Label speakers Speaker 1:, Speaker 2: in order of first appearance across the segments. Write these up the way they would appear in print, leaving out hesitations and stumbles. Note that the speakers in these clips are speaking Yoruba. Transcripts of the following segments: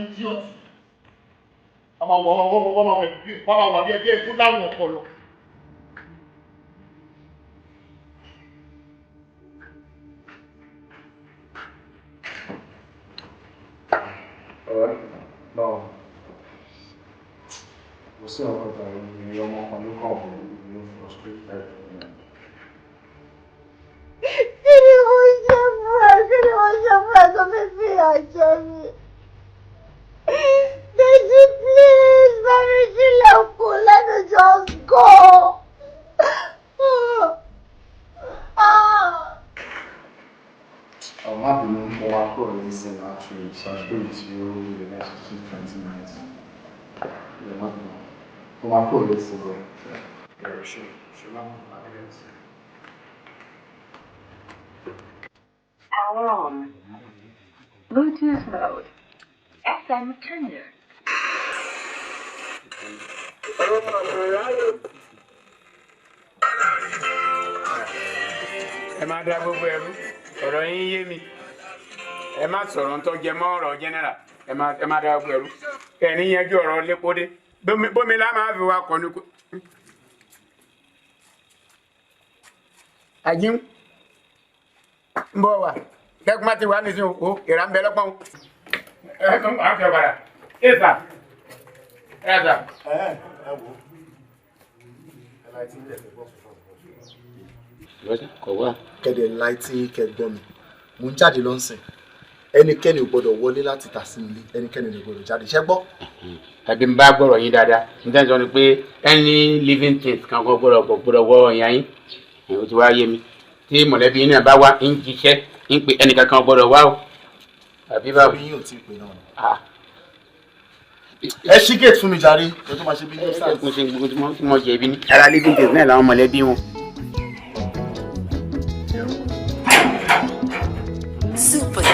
Speaker 1: Idiot. Wọ́n máa wà bí ẹgbẹ́ ikú láwọn ọpọlọ.
Speaker 2: Ọ̀rẹ́, báwo? Kò sí ọkọ̀ tàbí ọmọ kan ló kàn wọ́n ló frustrated.
Speaker 3: Kí ni mo ṣe fún ẹ? Kí ni mo ṣe fún ẹ tó fi fìyà jẹ mí? Deji, please, bá mi ṣílẹ̀kùn, let me just go. Ah.
Speaker 2: Oh, má bínú, mo wá kúrò nísìn actually, so I'll be with you in the next 20 minutes. Yeah, má bínú. Mo máa kúrò nísìn, yeah. Yeah, sure. Sure, má bínú. Má bínú.
Speaker 4: Power on. Bluetooth mode. FM tuner.
Speaker 5: Ẹ má dá gbogbo ẹrú, ọ̀rọ̀ yín yé mi. Ẹ má sọ̀rọ̀ ń tọ́jẹ mọ́ ọ̀rọ̀ general. Ẹ má dá gbogbo ẹrú ẹni yanjú ọ̀rọ̀ lépódé bómi lá máa fi wá kọ́ ní kó. Àjíǹ ń bọ̀ wá lẹ́kùn má ti wà nísìnyí o, ìrà ń bẹ lọ́pọ̀n. Ẹ kàn á fi ọ̀padà ẹ sà, ẹ sà.
Speaker 2: Ẹ ẹ wo, ẹ láì tí ń tẹ̀sẹ̀ gbọ́ sọ̀rọ̀.
Speaker 5: Kọ̀ wá.
Speaker 2: Kẹ́dẹ̀ láì tí kẹ́ gbọ́ mi, mo ń jáde lọ́sìn. Ẹnikẹ́ni ò gbọ́dọ̀ wọlé láti tà sí ilé, ẹnikẹ́ni ò gbọ́dọ̀ jáde. Ṣẹ́ gbọ́?
Speaker 5: Tàbí n bá gbọ́rọ̀ yín dáadáa, n tẹ́ sọ ni pé any living things kan kò gbọ́dọ̀ wọ ọ̀yàn yín. Ó ti wá yé mi. Tí mọ̀lẹ́bí yín náà bá wá ń jíṣẹ́ ń pè, ẹnìkankan gbọ́dọ̀ wá o, àbí báwo?
Speaker 2: Orí yín ò tí ì pè náà.
Speaker 5: Ah.
Speaker 2: Ẹ ṣí gate fún mi jàre, ẹ tó máa ṣe bí ní sáà.
Speaker 5: Mo ṣe gbogbo tí mo jẹ̀bi ní ara living things náà làwọn mọ̀lẹ́bí wọn.
Speaker 4: Super D.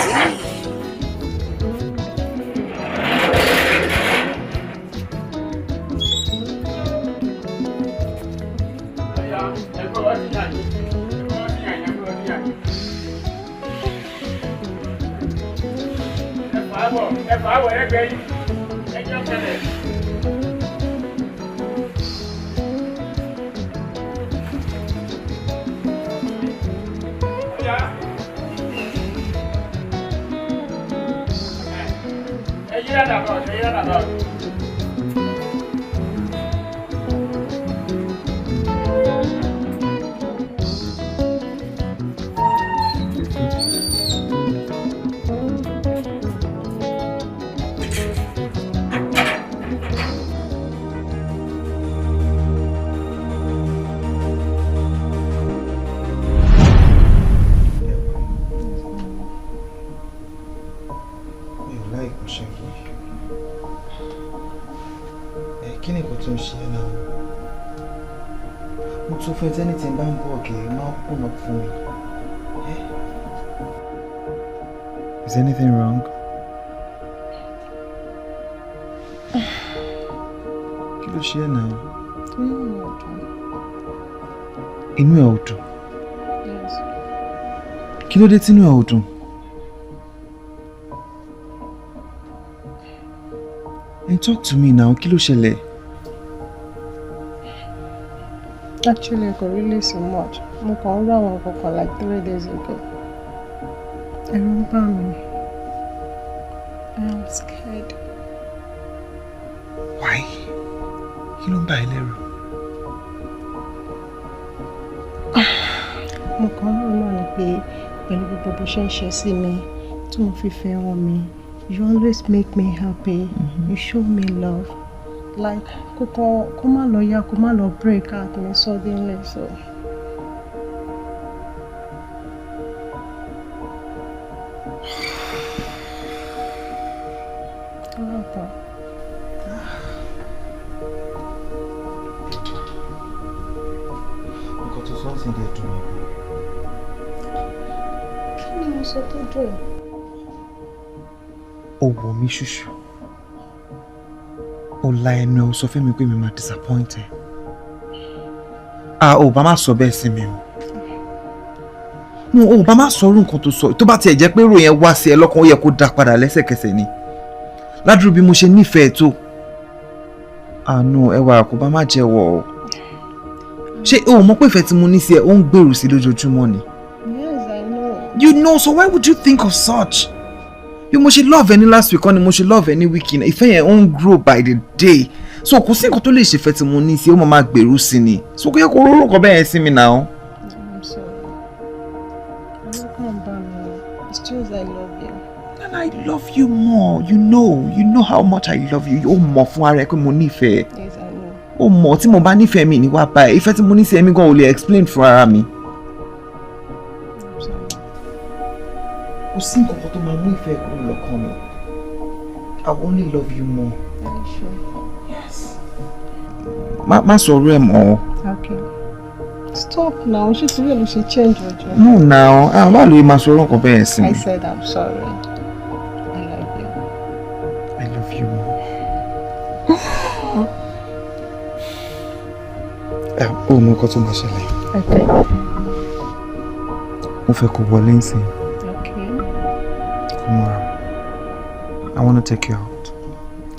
Speaker 5: Ẹ fà á bọ̀ ẹgbẹ́ yín, ẹjọ́ kẹlẹ̀. Ọya. Ẹ yí rádà bọ̀, ẹ yí rádà bọ̀.
Speaker 2: Mi ò láì kó ṣe yìí. Ẹ kí ni nǹkan tó ń ṣe ẹ́ náà? Mo tún fún ẹ tẹ́ni tí n bá ń bọ̀ kì í máa kùnà fún mi. Is anything wrong? Kí ló ṣe ẹ́ náà?
Speaker 6: Inú mi ò dùn.
Speaker 2: Inú ẹ̀ ò dùn?
Speaker 6: Yes.
Speaker 2: Kí ló dé tínú ẹ̀ ò dùn? And talk to me now, kí ló ṣẹlẹ̀?
Speaker 6: Actually, kò really so much. Mo kàn ń rí àwọn nǹkan like 3 days ago. Ẹ̀rù ń bà mí. I am scared.
Speaker 2: Why? Kí ló ń bà ẹ́ lẹ́rù?
Speaker 6: Mo kàn ń rò náà ni pé pẹ̀lú gbogbo bó ṣe ń ṣe sí mi, tó ń fífẹ́ hàn mi, you always make me happy. You show me love. Like, kó kàn kó má lọ yá, kó má lọ break heart mi suddenly, so. What happened?
Speaker 2: Nǹkan tó sọ sí dẹ̀ dùn mí gan.
Speaker 6: Kí ni mo sọ tó dùn?
Speaker 2: Ó wò mí ṣùṣù. Ó la ẹnu ẹ, ó sọ fún mi pé mi máa disappoint ẹ. Ah, ò bá má sọ bẹ́ẹ̀ sí mi o. No, ò bá má sọ irú nǹkan tó sọ. Tó bá tiẹ̀ jẹ́ pé èrò yẹn wá sí ẹ lọ́kàn, ó yẹ kó dá padà lẹ́sẹ̀kẹsẹ̀ ni. Ládùúrú bí mo ṣe nífẹ̀ẹ́ tó. Àánú ẹwà kò bá má jẹ́wọ́ o. Ṣé o mọ̀ pé ìfẹ́ tí mo ní sí ẹ ó ń gbèrú sí lójoojúmọ́ ni?
Speaker 6: Yes, I know.
Speaker 2: You know, so why would you think of such? Bí mo ṣe love ẹni last week kọ́ ni mo ṣe love ẹni week yìí. Ìfẹ́ yẹn ó ń grow by the day. So kò sí nǹkan tó lè ṣèfẹ́ tí mo ní sí, ó máa máa gbèrú sí ni. So kò yẹ kó róró kan bẹ́ẹ̀ sí mi now.
Speaker 6: I'm sorry. Ẹ̀rù kàn bà mí. It's just I love you.
Speaker 2: And I love you more. You know how much I love you. Ó mọ̀ fún ara ẹ pé mo nífẹ̀ẹ́.
Speaker 6: Yes, I know.
Speaker 2: Ó mọ̀ tí mo bá nífẹ̀ẹ́ mi ní wá báyìí. Ìfẹ́ tí mo ní sí ẹ̀mí gan ò lè explain fún ara mi.
Speaker 6: I'm sorry.
Speaker 2: Kò sí nǹkan kan tó máa mú ìfẹ́ kúrò lọ́kàn mi. I will only love you more.
Speaker 6: Are you sure?
Speaker 2: Yes. Má sọ̀rọ̀ ẹ̀ mọ́.
Speaker 6: Okay. Stop now. Ṣé torí ẹ̀ ló ṣe change ọjọ́?
Speaker 2: No now, ah, báwo ló máa sọ̀rọ̀ nǹkan bẹ́ẹ̀ sí mi?
Speaker 6: I said I'm sorry. I love you.
Speaker 2: I love you more. Ẹ ó mọ nǹkan tó máa ṣẹlẹ̀.
Speaker 6: Okay.
Speaker 2: Mo fẹ́ kó wọlé nsìn.
Speaker 6: Okay.
Speaker 2: Kó múra. I wanna take you out.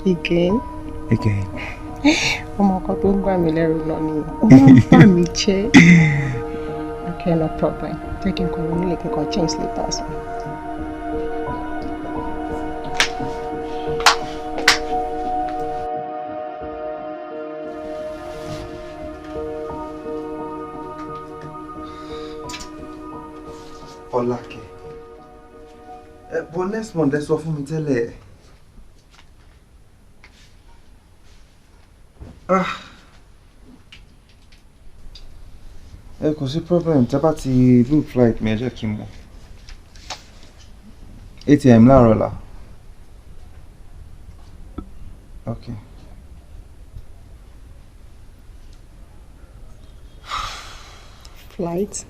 Speaker 6: Again?
Speaker 2: Again.
Speaker 6: Ọmọ kan tó ń gbà mí lẹ́rù náà nìyẹn. Ó máa ń bà mí jẹ́. Okay, no problem. Jẹ́ kí n kàn wọlé kí n kàn change slippers mi.
Speaker 2: Ọlákẹ́. Ẹ but next month ẹ sọ fún mi tẹ́lẹ̀. Ah. Ẹ kò sí problem, tẹ́ bá ti book flight mi, ẹ jẹ́ kí n mọ̀. 8 a.m. láàárọ̀ ọ̀la. Okay.
Speaker 6: Flight?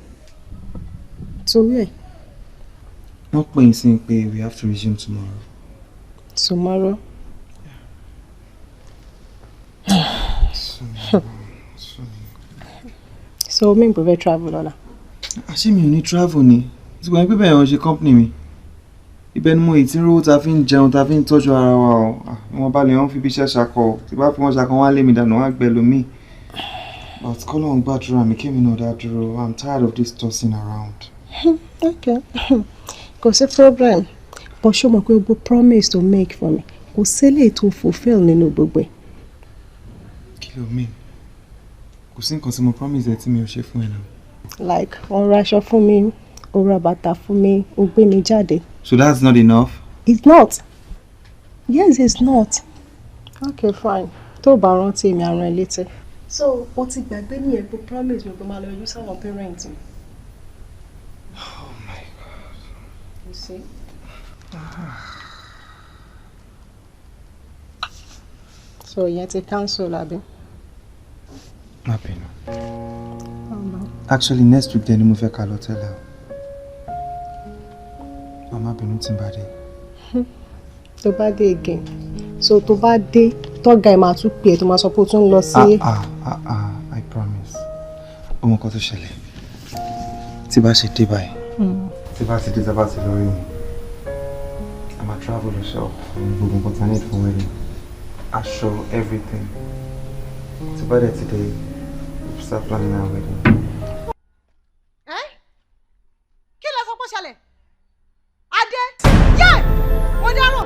Speaker 6: Torí ẹ̀?
Speaker 2: Wọ́n pè é sí pé we have to resume tomorrow.
Speaker 6: Tomorrow?
Speaker 2: Sorry. Sorry.
Speaker 6: So mi ò fẹ́ travel lọ́la?
Speaker 2: Àṣé mi ò ní travel ni? Tí wọ́n pẹ́ bẹ́ẹ̀ wọ́n ṣe company mi. Ibẹ̀ ni mo ì tí ń rówó ta fi ń jẹun, ta fi ń tọ́jú ara wa o. Ah, ìwọ̀n balẹ̀ wọ́n fi ibi iṣẹ́ ṣakọ o. Tí bá fi wọ́n ṣakọ, wọ́n á lé mi dànù, wọ́n á gbẹ lómi. But kọ́lọ́run gbàdúrà mi kémi náà dá dúró. I'm tired of this tossing around.
Speaker 6: Okay. Kò sí problem. But ṣé o mọ̀ pé gbogbo promise to make for me, kò sí eléyìí tó fulfill nínú gbogbo ẹ̀.
Speaker 2: Kí ló mean? Kò sí nǹkan tí mo promise ẹ tí mi ò ṣe fún ẹ náà.
Speaker 6: Like, ó ra aṣọ fún mi, ó ra bàtà fún mi, ó gbé mi jáde.
Speaker 2: So that's not enough?
Speaker 6: It's not. Yes, it's not. Okay, fine. Tó o bá rántí èmi, àrùn ẹ létí. So, o ti gbàgbé ní ẹ̀gbọ́n promise mi pé máa lọ yọjú sáwọn parents mi.
Speaker 2: Oh my God.
Speaker 6: You see? So, ìyẹn ti cancel, àbí?
Speaker 2: Má bínú.
Speaker 6: Oh, no.
Speaker 2: Actually, next week then ni mo fẹ́ ká lọ tẹ́lẹ̀ o. Má bínú tí n bá dé.
Speaker 6: Tó bá dé again. So, tó bá dé, tọ́gà ẹ̀ máa tún pè é tó máa sọ pé ó tún ń lọ sí.
Speaker 2: Ah ah ah ah, I promise. Ó mọ nǹkan tó ṣẹlẹ̀. Tí bá ṣe dé báyìí. Tí bá ti dé, tí bá ti lọ rí mi. A máa travel lọ shop fún gbogbo nǹkan tá a need for wedding. Aṣọ, everything. Tí bá dẹ̀ ti dé, we'll start planning our wedding.
Speaker 3: Kí ló sọ pé ó ṣẹlẹ̀? Adé yé, mo dárò,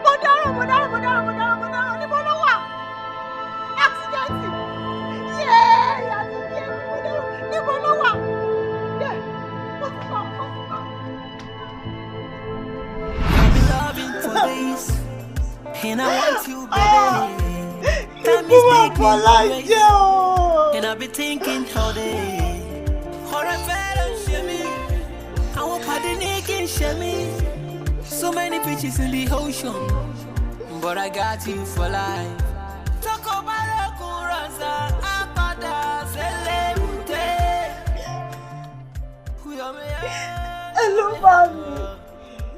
Speaker 3: mo dárò, mo dárò, mo dárò, mo dárò, mo dárò. Níbo ló wà? Accident! Yé, àti yé, mo dárò. Níbo ló wà? Yé, mo ti lọ, mo ti lọ.
Speaker 7: Loving for days, and I want you, baby. Time is making waves, and I've been thinking all day. Ọ̀rẹ́ fẹ́ ló ń ṣe mí, àwọn pàdé ní kí n ṣe mí. So many fishes in the ocean, but I got you for life. Tọkọ bá lọ́kùn rọ̀ṣà, á padà sílé bùté.
Speaker 3: Ẹ ló bá mi.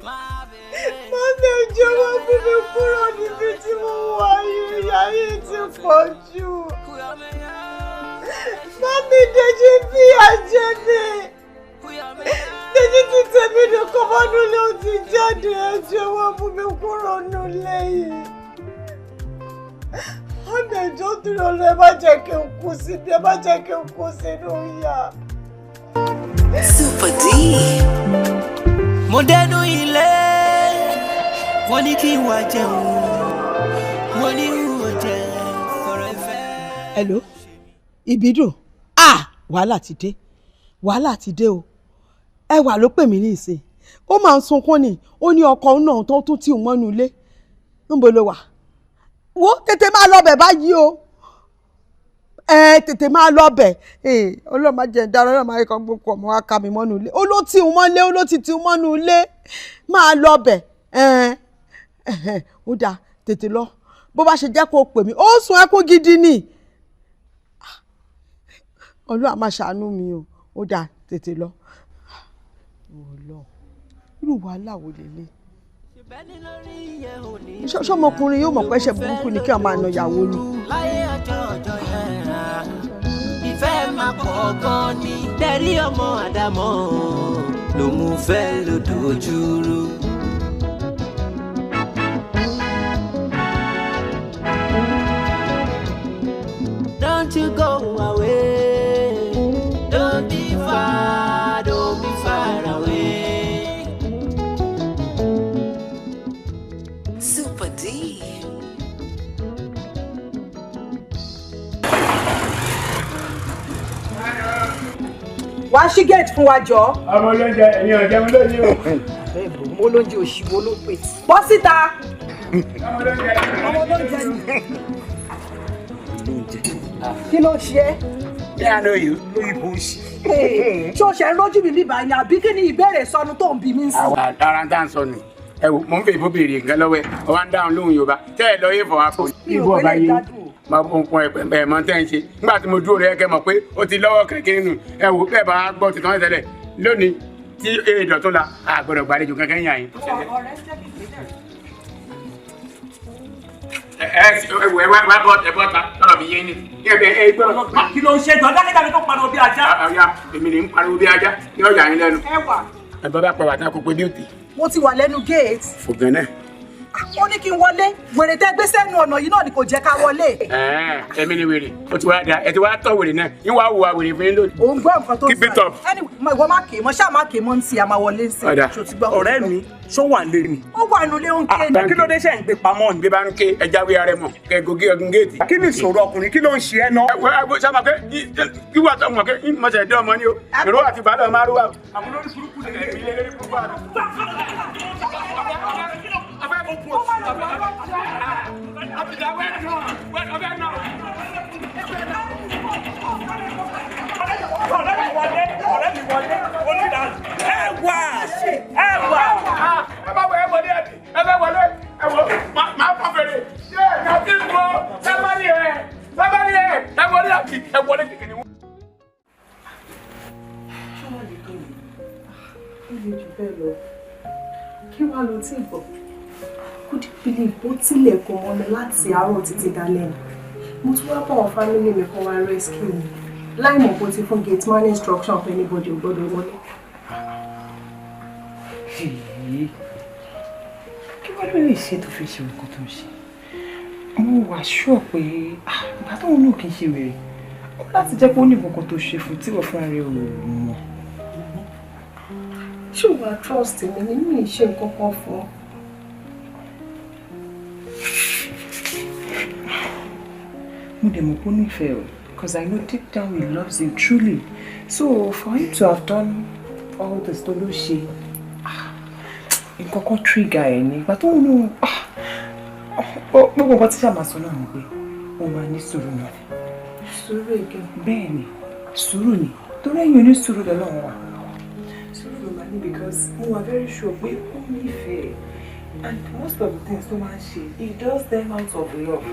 Speaker 3: Mummy, ẹjọ́ wá fún mi kúrò níbi tí mo wà yìí, ìyà yìí ti pọ̀ jù. Mummy, Dèjì fìyà jẹ mí. Dèjì ti tẹ̀mí nìkan mọ́nú ilé, ó ti jáde. Ẹjọ́ wá fún mi kúrò nílé yìí.
Speaker 6: Mami, ẹjọ́ torí Ọlọ́run, ẹ má jẹ́ kí n kú síbi, ẹ má jẹ́ kí n kú sínú ìyà.
Speaker 4: Super D.
Speaker 7: Mo dẹnu ilé, wọ́n ní kí n wá jẹun, mo ní n ò jẹ ọ̀rọ̀ ìfẹ́.
Speaker 3: Hello, Ìbídùn. Ah, wàhálà ti dé, wàhálà ti dé o. Ẹwà ló pè mí ní ìsìn, ó máa ń sunkún ni. Ó ní ọkọ òun náà tó tún tì í mọ́nú ilé. Níbo ló wà? Wo, tètè máa lọ bẹ̀ báyìí o. Ẹ tètè máa lọ bẹ̀. Ọlọ́run má jẹ́ ń dára, Ọlọ́run má yẹ kó gbogbo ọmọ wa ká mi mọ́nú ilé. Ó ló tì í mọ́lé, ó ló ti tì í mọ́nú ilé. Máa lọ bẹ̀. Ẹ ó dáa, tètè lọ. Bó bá ṣe jẹ́ kó o pè mí, ó sun ẹkún gidi ni. Ọlọ́run á máa ṣàánú mi o. Ó dáa, tètè lọ. Ọlọ́run, irú wàhálà wo lélẹ̀? Ṣọmọkùnrin yóò mọ̀ pé ẹ̀ṣẹ̀ burúkú ni kí wọ́n máa na ìyàwó ni.
Speaker 7: Láyé ọjọ́ ọjọ́ yẹn, ìfẹ́ máa pọ̀ gan ni. Tẹ̀rí ọmọ àdámọ́ ló mú fẹ́ lódojúrú. Don't you go away, don't be far, don't be far away.
Speaker 4: Super D.
Speaker 3: Wá ṣí gate fún wa jọ.
Speaker 5: Ọmọ olóúnjẹ, ẹ̀yin ọ̀jẹ̀ mi lónìí o.
Speaker 3: Mo lóúnjẹ òṣìwò ló pè. Bọ́ síta.
Speaker 5: Ọmọ olóúnjẹ.
Speaker 3: Ọmọ olóúnjẹ ni. Kí ló ṣe é?
Speaker 5: Yeah, I know you. Lóyìnbó ṣì.
Speaker 3: Ṣé o ṣe ń rójú mi bíbá ni àbí kí ni ìbéèrè sọnù tó ń bi mí sí?
Speaker 5: Àwọn ara ń tà ń sọ nù. Ẹ wò, mò ń fẹ́ ìbò béèrè nǹkan lọ́wọ́ ẹ̀, ọwọ́ ń dáhùn lóhùn Yorùbá. Tẹ́ ẹ lọ yé fọ̀ wá fún.
Speaker 3: Mi ò pé lè gbádùn o.
Speaker 5: Máa ń pọn ẹ mọ tẹ́ ń ṣe. Nígbà tí mo dúró rẹ̀ kẹ́ mọ̀ pé ó ti lọ́wọ́ kékeré nù. Ẹ wò, bẹ́ẹ̀ bá gbọ́ ti tán tẹ́lẹ̀ lónìí tí eré ìdọ̀tún la, a gbọ́dọ̀ gbàlejò kankan yàn yín. Ẹ ẹ wò, ẹ wá bọ́ ẹ bọ́ ta lọ́rọ̀ mi yé ni. Ẹ bẹ ẹ gbọ́dọ̀.
Speaker 8: Kí ló ń ṣe jọ? Dákẹ́jáde tó pariwo bí ajá.
Speaker 5: Ọ̀ya, èmi ni ń pariwo bí ajá, yóò yà yín lẹ́nu.
Speaker 3: Ẹwà.
Speaker 5: Ẹ bá bá pa wàtá kó pé bíútì.
Speaker 3: Mo ti wà lẹ́nu gate.
Speaker 5: Fògàn náà.
Speaker 3: Ó ní kí n wọlé. Wèrè tẹ́ gbé sẹ́nu ọ̀nà yìí náà ni kò jẹ́ ká wọlé.
Speaker 5: Èmi ni wèrè. Ó ti wá da, ẹ ti wá tọ́ wèrè náà. Yín wá wùwà wèrè fún yín lónìí.
Speaker 3: Ò ń gbọ́ nǹkan tó ń
Speaker 5: Keep it up.
Speaker 3: Anyway, ìwọ má kè é mọ́, ṣáà má kè é mọ́ ń ti, a máa wọlé ń sìn.
Speaker 5: Ọ̀dà.
Speaker 3: Ṣó ti gbọ́?
Speaker 8: Ọ̀rẹ́ mi, ṣó wà lé ni?
Speaker 3: Ó wà nulẹ̀, ó ń ké ni.
Speaker 8: Kí ló dé ṣe ń gbé pamọ́ ni?
Speaker 5: Bí bá ń ké, ẹ jáwé ara ẹ mọ̀, kẹ gògé ọdún géètì.
Speaker 8: Kí ni ìṣòro ọkùnrin? Kí ló ń ṣe ẹ́ náà?
Speaker 5: Ẹ wo, sábà pé kí wà tó mọ̀ pé mọ̀ṣẹ̀ dé ọmọ ni o. Ìró àti bàálù máa rú wa.
Speaker 8: Àwọn olórí burúkú lè
Speaker 5: Èmi lè lórí burúkú àná.
Speaker 8: Ọ̀rẹ́ mi wọlé, ọ̀rẹ́ mi wọlé, onídàá. Ẹ wà! Ẹ wà!
Speaker 5: Ẹ bá wọ ẹ wọlé ẹ bá wọlé ẹ wọ máa fọ fèrè. Ṣé ẹ ká sí wo sábàlì ẹ sábàlì ẹ ẹ wọlé àti ẹ wọlé kìkìnì.
Speaker 6: Ṣé wọ́n lè tó mi? Ó le jù bẹ́ẹ̀ lọ. Kí wàá lo tí gbọ́? Could you believe bó tilẹ̀kùn mọ́ mi láti àárọ̀ títí dalẹ́ ni? Mo tún wá bá àwọn family mi kan wá rescue mi. Láì mọ̀ bó ti fún gate man instruction pé anybody ò gbọ́dọ̀ wọlé.
Speaker 9: Èyí, kí wàá ló lè ṣe tó fi ṣe nǹkan tó ń ṣe? Mo wà sure pé ìgbà tóun náà kì í ṣe wèrè, ó láti jẹ́ pé ó ní nǹkan tó ṣe fún tí wọ́n fúnra rẹ̀ ò mọ̀.
Speaker 6: Ṣé o wà trust mi ni? Mi ì ṣe nǹkan kan fún ọ.
Speaker 9: Mo dẹ̀ mọ̀ pé ó nífẹ̀ẹ́ o, because I know deep down he loves you truly. So for him to have done all this tó ló ṣe, nǹkan kan trigger ẹ̀ ní ìgbà tóun náà. Gbogbo nǹkan tí sàmà sọ náà ni pé ó máa ní sùúrù náà ni.
Speaker 6: Sùúrù again.
Speaker 9: Bẹ́ẹ̀ ni, sùúrù ni, torí ẹ̀yin onísùúrù lọ́lọ́run wà. Sùúrù ló máa ní, because mo wà very sure pé ó nífẹ̀ẹ́, and most of the things tó máa ń ṣe, he does them out of love.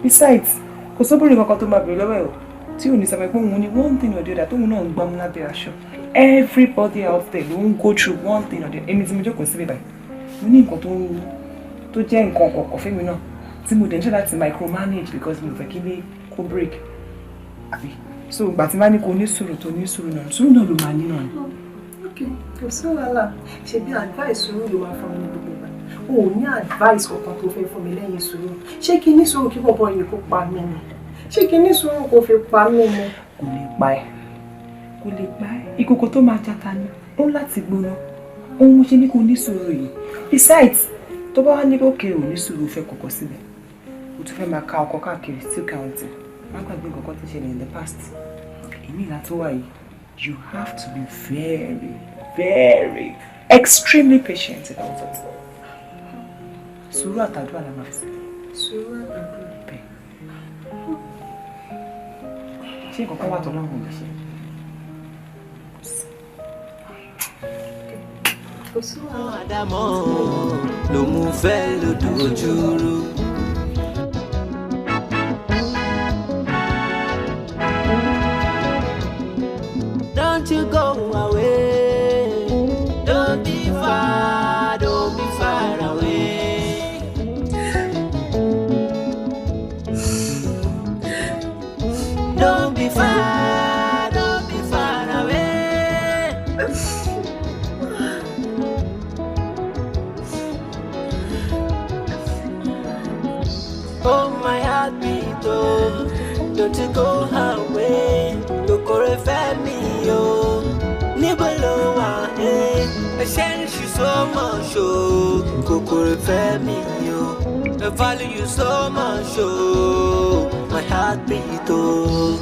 Speaker 9: Besides, kò sóbìnrin kankan tó máa bèrè lọ́wọ́ ẹ̀ o tí ò ní sọ pé òun ní one thing or the other tóun náà ń gbámú lábẹ́ aṣọ. Everybody out there ló ń go through one thing or the other. Èmi tí mo jókòó síbí báyìí, mo ní nǹkan tó jẹ́ nǹkan kọ̀ọ̀kan fẹ́mi náà tí mo dẹ̀ ń ṣe láti micromanage because mi ò fẹ́ kí ilé kó break, àbí? So ìgbà tí bá ní kó ní sùúrù, tó ní sùúrù náà, sùúrù náà ló máa ní náà ni.
Speaker 6: Ok, kò sí wàhálà. Ṣebí advice sùúrù ló máa fún mi ní gbogbo ìgbà. O ò ní advice kankan tó fẹ́ fún mi lẹ́yìn sùúrù. Ṣé kí ní sùúrù kí bọ̀bọ̀ yìí kó pa mí ni? Ṣé kí ní sùúrù kó fi pa mí ni?
Speaker 9: Kò lè pa ẹ́, kò lè pa ẹ́. Ìkòkò tó máa jata ni ó ń láti gbóná. Ohun mo ṣe ní kò ní sùúrù yìí. Besides, tó bá wá ní òkè ò ní sùúrù fẹ́ kọ̀kọ́ sílẹ̀, o tún fẹ́ máa ka ọkọ̀ káàkiri, still counting. Má gbàgbé nǹkan kan tó ṣẹlẹ̀ in the past. Èmi ìlà tó wà yìí, you have to be very, very extremely patient about it. Sùúrù àtàdúrà la máa fi sílẹ̀.
Speaker 6: Sùúrù àtàdúrà.
Speaker 9: Bẹ́ẹ̀. Ṣé nǹkan kan wà tó lọ́rùn lè ṣe?
Speaker 6: Kò sí wàhálà.
Speaker 7: Àdámọ̀ ló mú fẹ́ lòdù ojúrú. Don't you go away. Don't be far, don't be far away. Don't be far, don't be far away. Oh, my heartbeat, oh, don't you go away. Kòkòrò ìfẹ́ mi o, níbo ló wà ẹ́? I cherish you so much, oh, kòkòrò ìfẹ́ mi o. I value you so much, oh, my heartbeat, oh.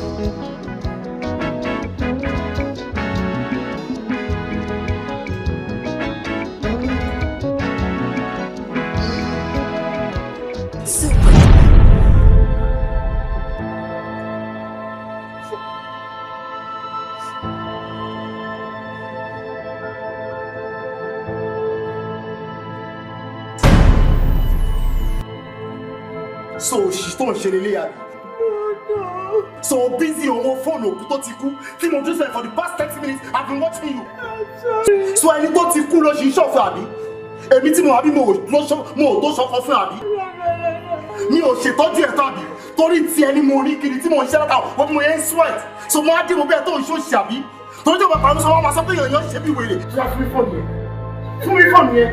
Speaker 4: Super.
Speaker 1: So òṣì tó ń ṣe lélẹ̀ àbí? So busy owó fóònù òkú tó ti kú tí mo dúró sẹ́yìn for the past 30 minutes. I've been watching you. So ẹni tó ti kú ló ṣì ń ṣọ̀fọ̀ àbí? Èmi tí mo wà bí mo ò tó ṣọkọ fún àbí? Mi ò ṣètọ́jú ẹ̀ tàbí torí ti ẹni mo rí kiri tí mo ń ṣe látà wọ́n bí mo yẹn ń sweat. So mo á dé mo bẹ́ẹ̀ tó ń ṣòṣì àbí? Torí tí o bá parọ́ sọ wọ́n máa sọ pé èèyàn ṣe bí wèrè. Ṣé wàá fún mi fóònù yẹn? Fún mi fóònù yẹn.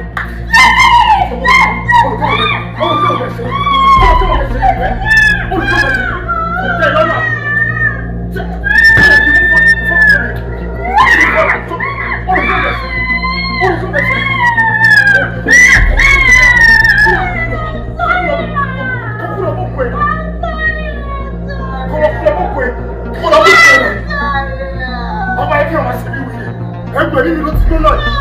Speaker 1: Ẹgbẹ̀rún mi ló ti gbóná yìí.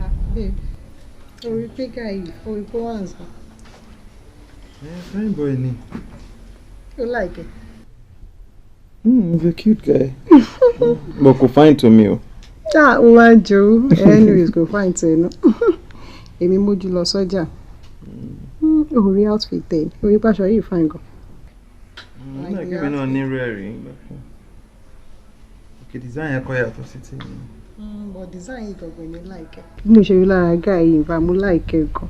Speaker 6: Ah, babe, orí pé guy yìí, orí pé wà ń sọ.
Speaker 2: Yeah, fine boy ni.
Speaker 6: Ó like ẹ̀.
Speaker 2: He's a cute guy. But kò fine to me o.
Speaker 6: Ah, ó máa ń jowú. Anyways, kò fine tó inú. Èmi mójú lọ sọ́jà. Orí outfit ẹ̀, orí pàṣọ yìí fine gan.
Speaker 2: Nígbà kí mi náà ní rẹ̀ rí. Okay, design yẹn kọ́ yàtọ̀ sí ti mi.
Speaker 6: But design yìí gangan ni like ẹ̀. Bí mo ṣe rí lára guy yìí, ìbá mo like ẹ̀ gan.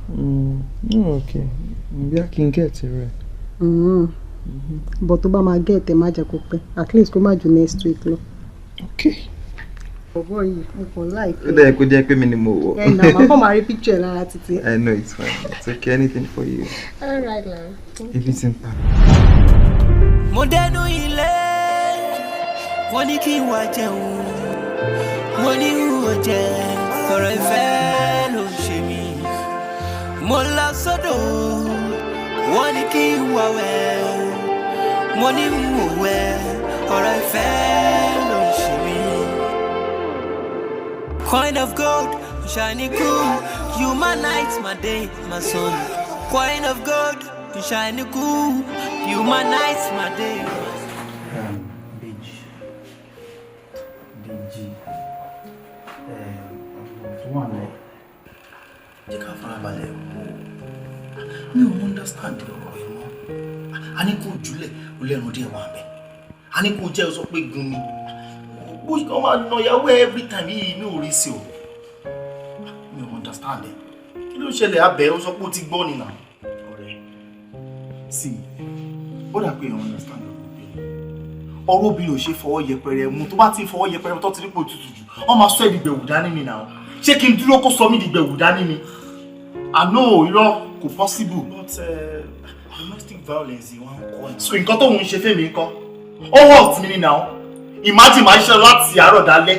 Speaker 2: Okay. Bí a kì í get rẹ̀.
Speaker 6: But tó bá máa get ẹ̀, má jẹ́ kó pẹ́. At least kó má ju next week lọ.
Speaker 2: Okay.
Speaker 6: Bọ̀bọ̀ yìí, mo kàn like
Speaker 2: Ó dẹ̀ kó jẹ́ pé mi ni mo wọ̀.
Speaker 6: ẹ̀. Ẹ̀ nà, màá kàn máa rí picture ẹ̀ lára títí.
Speaker 2: I know, it's fine. It's okay, anything for you.
Speaker 6: All right, love.
Speaker 2: Ebi ti ń pa.
Speaker 7: Mo dẹnu ilé, wọ́n ní kí n wá jẹun, mo ní n ò jẹ, ọ̀rọ̀ ìfẹ́ ló ń ṣe mí. Mo lọ sódò, wọ́n ní kí n wá wẹ̀, mo ní n ò wẹ̀, ọ̀rọ̀ ìfẹ́ ló ń ṣe mí. Coin of gold, shiny cool, you my night, my day, my sun. Coin of gold, shiny cool, you my night, my day.
Speaker 10: Bèjì.
Speaker 1: Ọ̀rọ̀ tó wà náà, jẹ́ ká farabalẹ̀ wò ó. Mi ò understand ọ̀rọ̀ ẹ̀ mọ́. A ní kó jùlẹ̀, ó lẹ́nu díẹ̀ wà mẹ́. A ní kó jẹ́, ó sọ pé gun ni. Bó ṣe kàn máa nà ìyàwó ẹ every time yìí, mi ò rí sí o. Mi ò understand ẹ. Kí ló ṣẹlẹ̀ abẹ́? Ó sọ pé ó ti gbọ́ ni nà. Ọ̀rẹ́, sí, ó dà pé ò understand ọ̀rọ̀ obìnrin. Ọ̀rọ̀ obìnrin ò ṣe fọwọ́ yẹpẹrẹ mú. Tó bá ti fọwọ́ yẹpẹrẹ mú, tó ti rí pé òtútù jù, wọ́n máa sọ ẹ́ dìgbẹ̀wù dání ni nà. Ṣé kí n dúró kó sọ mí dìgbẹ̀wù dání ni? Àná irọ́, kò possible.
Speaker 2: But domestic violence wọn kọ́ ẹ̀.
Speaker 1: So nǹkan tóun ń ṣe fẹ́mi ńkọ́? Ó hurt mi ni now. Imagine, máa ṣiṣẹ́ láti àárọ̀ dálẹ́,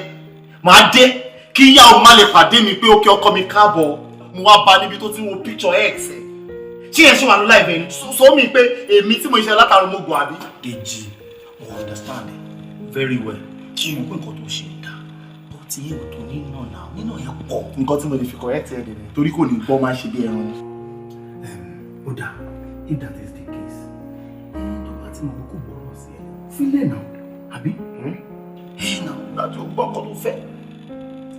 Speaker 1: máa dé, kí ìyá òun má lè pàdé mi pé ó kí ọkọ mi káàbọ̀. Mo wá bá níbi tó ti ń wo picture ex ẹ̀. Ṣé yẹn ṣe wà ní láìpẹ́ ni? So mi pé èmi tí mo ṣe látàrí mo gùn àbí?
Speaker 2: Dèjì, mo understand it very well. Kí n pé nǹkan tó ṣe dá, but ìyẹn ò tó nínà náà, nínà yẹn pọ̀.
Speaker 1: Nǹkan tí mo lè fi correct ẹ̀ dẹ̀ torí kò ní gbọ́, máa ṣe bí ẹran ni.
Speaker 2: Ó dáa, if that is the case, ẹni tó bá ti mọ̀ pé kò gbọ́rọ̀ sí ẹ, fílẹ̀ náà, àbí? Ẹ náà, láti ó gbọ́ nǹkan tó fẹ́.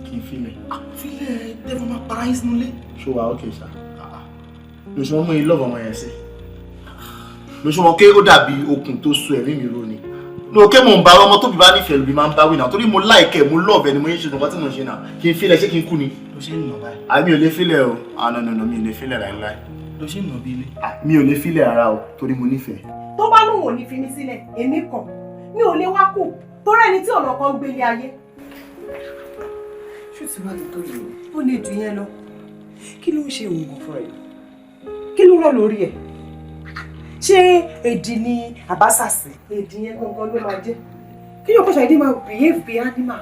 Speaker 1: Kì í filẹ̀.
Speaker 2: Fílẹ̀, tẹ́fọ́ máa para yín sínú ilé.
Speaker 1: Ṣó wa ókè ṣá? Lóṣù wọn mú ilé ọ̀bọ̀n wọn yẹn sí. Lóṣù wọn ké, ó dàbí okùn tó so ẹ̀mí mi ró ni. Ní òkè mò ń bá ọmọ tóbi bá nífẹ̀ẹ́ lóbi máa ń bá wí náà, torí mo láìkẹ́, mo lọ́ọ̀bẹ ni mo yín ṣe nǹkan tí mo ń ṣe náà. Kì í filẹ̀, ṣé kí n kú ni?
Speaker 2: Ló ṣe ń nà báyìí.
Speaker 1: Àmì ò lè filẹ̀ o. Ah, no, no, no, mi ò lè filẹ̀ láíláí.
Speaker 2: Ló ṣe ń nà bí ilé.
Speaker 1: Mi ò lè filẹ̀ rárá o, torí mo nífẹ̀ẹ́.
Speaker 6: Tó bá lóun ò ní fi mí sílẹ̀, èmi kàn mi ò lè wá kù, torí ẹni tí ọ̀nà kan ń gbélé ayé.
Speaker 9: Ṣó ti wá lè tó yìí o?
Speaker 6: Ó lè jù yẹn lọ.
Speaker 9: Kí ló ń ṣe òun gan fúnra ẹ̀? Kí ló rọ̀ lórí ẹ̀? Ṣé èdè ni àbásàsì?
Speaker 6: Èdè yẹn gangan ló máa jẹ́.
Speaker 9: Kí ló kọ́ ṣàdédé máa behave bí animal?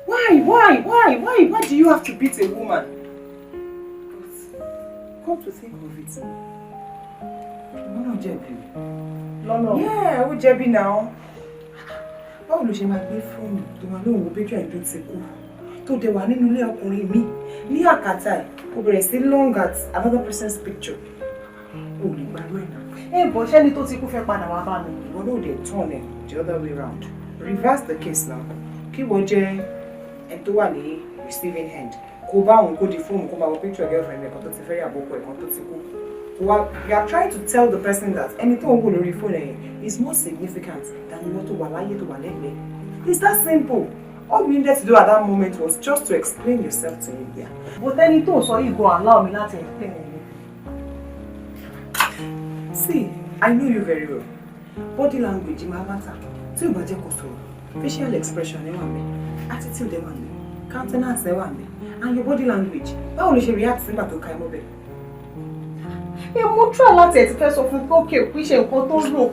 Speaker 9: Why, why, why, why, why do you have to beat a woman? But come to think of it, ìwọ náà jẹ̀bi o.
Speaker 6: Lọ́nà.
Speaker 9: Yeah, ó jẹ̀bi náà. Báwo ló ṣe máa gbé fóònù tó máa lóun wo picture ẹ̀ tó ti kú, tó dẹ̀ wà nínú ilé ọkùnrin mi ní àkàtà ẹ̀, kó bẹ̀rẹ̀ sí long at another person's picture? O ò lè gbàgbọ́ ẹ̀ náà.
Speaker 6: Ẹ bọ̀, ṣẹ́ni tó ti kú fẹ́ padà wá bá mi?
Speaker 9: Ìwọ náà dẹ̀ turn ẹ̀ the other way round. Reverse the case now. Kí wọ́n jẹ́ ẹni tó wà ní receiving end, kó bá òun kó di fóònù, kó máa wo picture girlfriend ẹ̀ kan tó ti fẹ́ yàgò, ọkọ ẹ̀ kan tó ti kú. Wa you are trying to tell the person that ẹni tó ń wò lórí fóònù ẹ̀ is more significant than ìwọ tó wà láyé, tó wà lẹ́gbẹ̀ẹ́. It's that simple. All you needed to do at that moment was just to explain yourself to him. Yeah.
Speaker 6: But ẹni tó sọ yìí gan allow mi láti explain ẹ̀.
Speaker 9: See, I know you very well. Body language máa matter. Tí ò bá jẹ́ kó sọ̀rọ̀, facial expression ẹ wà ńbẹ̀, attitude ẹ wà ńbẹ̀, countenance ẹ wà ńbẹ̀, and your body language. Báwo ló ṣe react nígbà tó ka ẹ mọ́bẹ̀?
Speaker 6: Ẹ mo try láti ẹ̀ ti fẹ́ sọ fún pé òkè kì í ṣe nǹkan tó rò.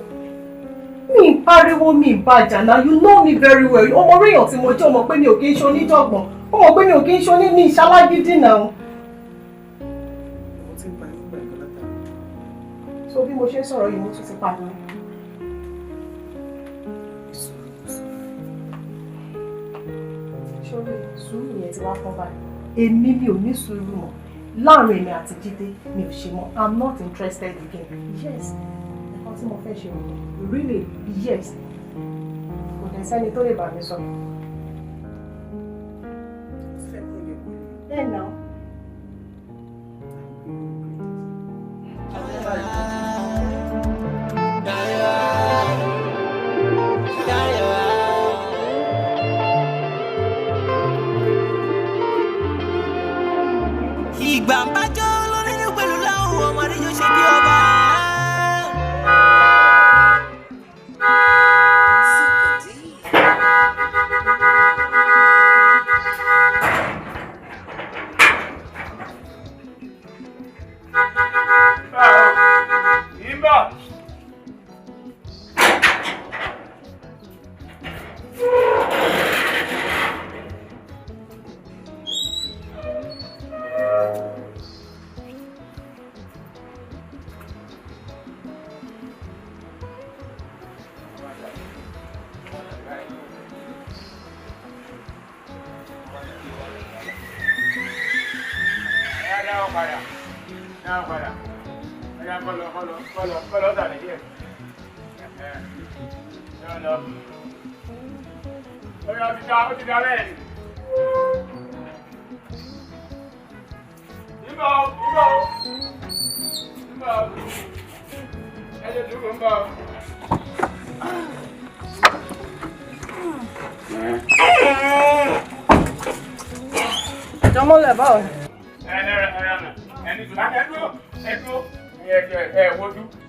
Speaker 6: Mi ń pariwo, mi ń bàjà náà. You know me very well. Ọmọ orí èèyàn tí mo jẹ́, ọmọ pé mi ò kí ń ṣe oníjọ̀gbọ̀n, ọmọ pé mi ò kí ń ṣe oní ní ìṣalágídí náà.
Speaker 9: Mo ti ń pariwo pẹ̀lú látara.
Speaker 6: So bí mo ṣe ń sọ̀rọ̀ yìí, mo tún ti pariwo.
Speaker 9: Ìṣòro.
Speaker 6: Ṣórí sùúrù yẹn ti wá tán báyìí. Èmi mi ò ní sùúrù mọ́. Láàrin èmi àti Jídé, mi ò ṣe mọ́. I'm not interested again. Yes, nǹkan tí mo fẹ́ ṣe nìyẹn.
Speaker 9: Really?
Speaker 6: Yes, kò dẹ̀ sẹ́ni tó lè bá mi sọ.
Speaker 9: Fẹ́ kúrò ní ẹ̀kọ́.
Speaker 6: Ẹ̀ náà.
Speaker 7: Ìgbà ń bájọ́ lórí ní pẹ̀lú láwọn ọmọdé yóò ṣe bí ọba.
Speaker 4: Super D.
Speaker 8: Ìbọ̀. Dáwọ́ padà, dáwọ́ padà. Ọya, kọ́lọ̀ kọ́lọ̀ kọ́lọ̀ kọ́lọ̀ sàlẹ̀ díẹ̀. Yọ lọ. Ọya, ó ti dá, ó ti dá bẹ́ẹ̀ ni.
Speaker 6: Jọmọ́lẹ̀, báwo ni?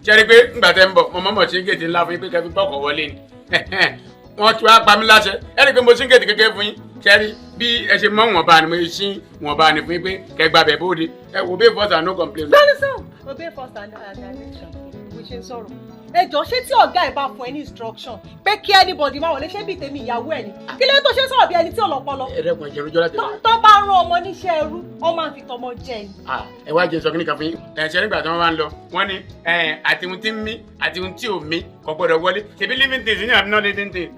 Speaker 5: Ṣe rí i pé ńgbà tẹ́ ń bọ̀, mo mọ̀mọ́ sí géètì ńlá fún yín pé kẹ́ fi gbọ́kọ̀ wọlé ni. Wọ́n ti wá pa mí láṣẹ. Ẹ rí i pé mo sí géètì kékeré fún yín. Ṣe rí bí ẹ ṣe mọ́ wọ̀nba ni mo ṣí wọ̀nba ni fún yín pé kẹ́ gba bẹ̀ bóde. Ẹ wo, obey first and no complain.
Speaker 6: Bẹ́ẹ̀ni sọ, obey first and direction bó ṣe ń sọ̀rọ̀. Ẹ jọ, ṣé tí ọ̀gá ẹ̀ bá fún ẹ ní instruction pé kí anybody má wọlé, ṣé bí tèmi ìyàwó ẹ̀ ni? Kí ló tó ṣe ń sọ̀rọ̀ bí ẹni tí ò lọ́pọlọ?
Speaker 5: Ẹ dẹ́kun ẹ̀jẹ̀ rújọ́ láti.
Speaker 6: Tó bá rán ọmọ níṣẹ́ ẹrú, ọmọ àfi tọmọ jẹ ni.
Speaker 5: Ẹ wá jẹ sọ kíní kan fún yín. Ẹ ṣe nígbà tí wọ́n bá ń lọ, wọ́n ní àti ohun tí ń mí àti ohun tí ò mí kò gbọdọ̀ wọlé. Ṣèbí living things ní àbí non living things?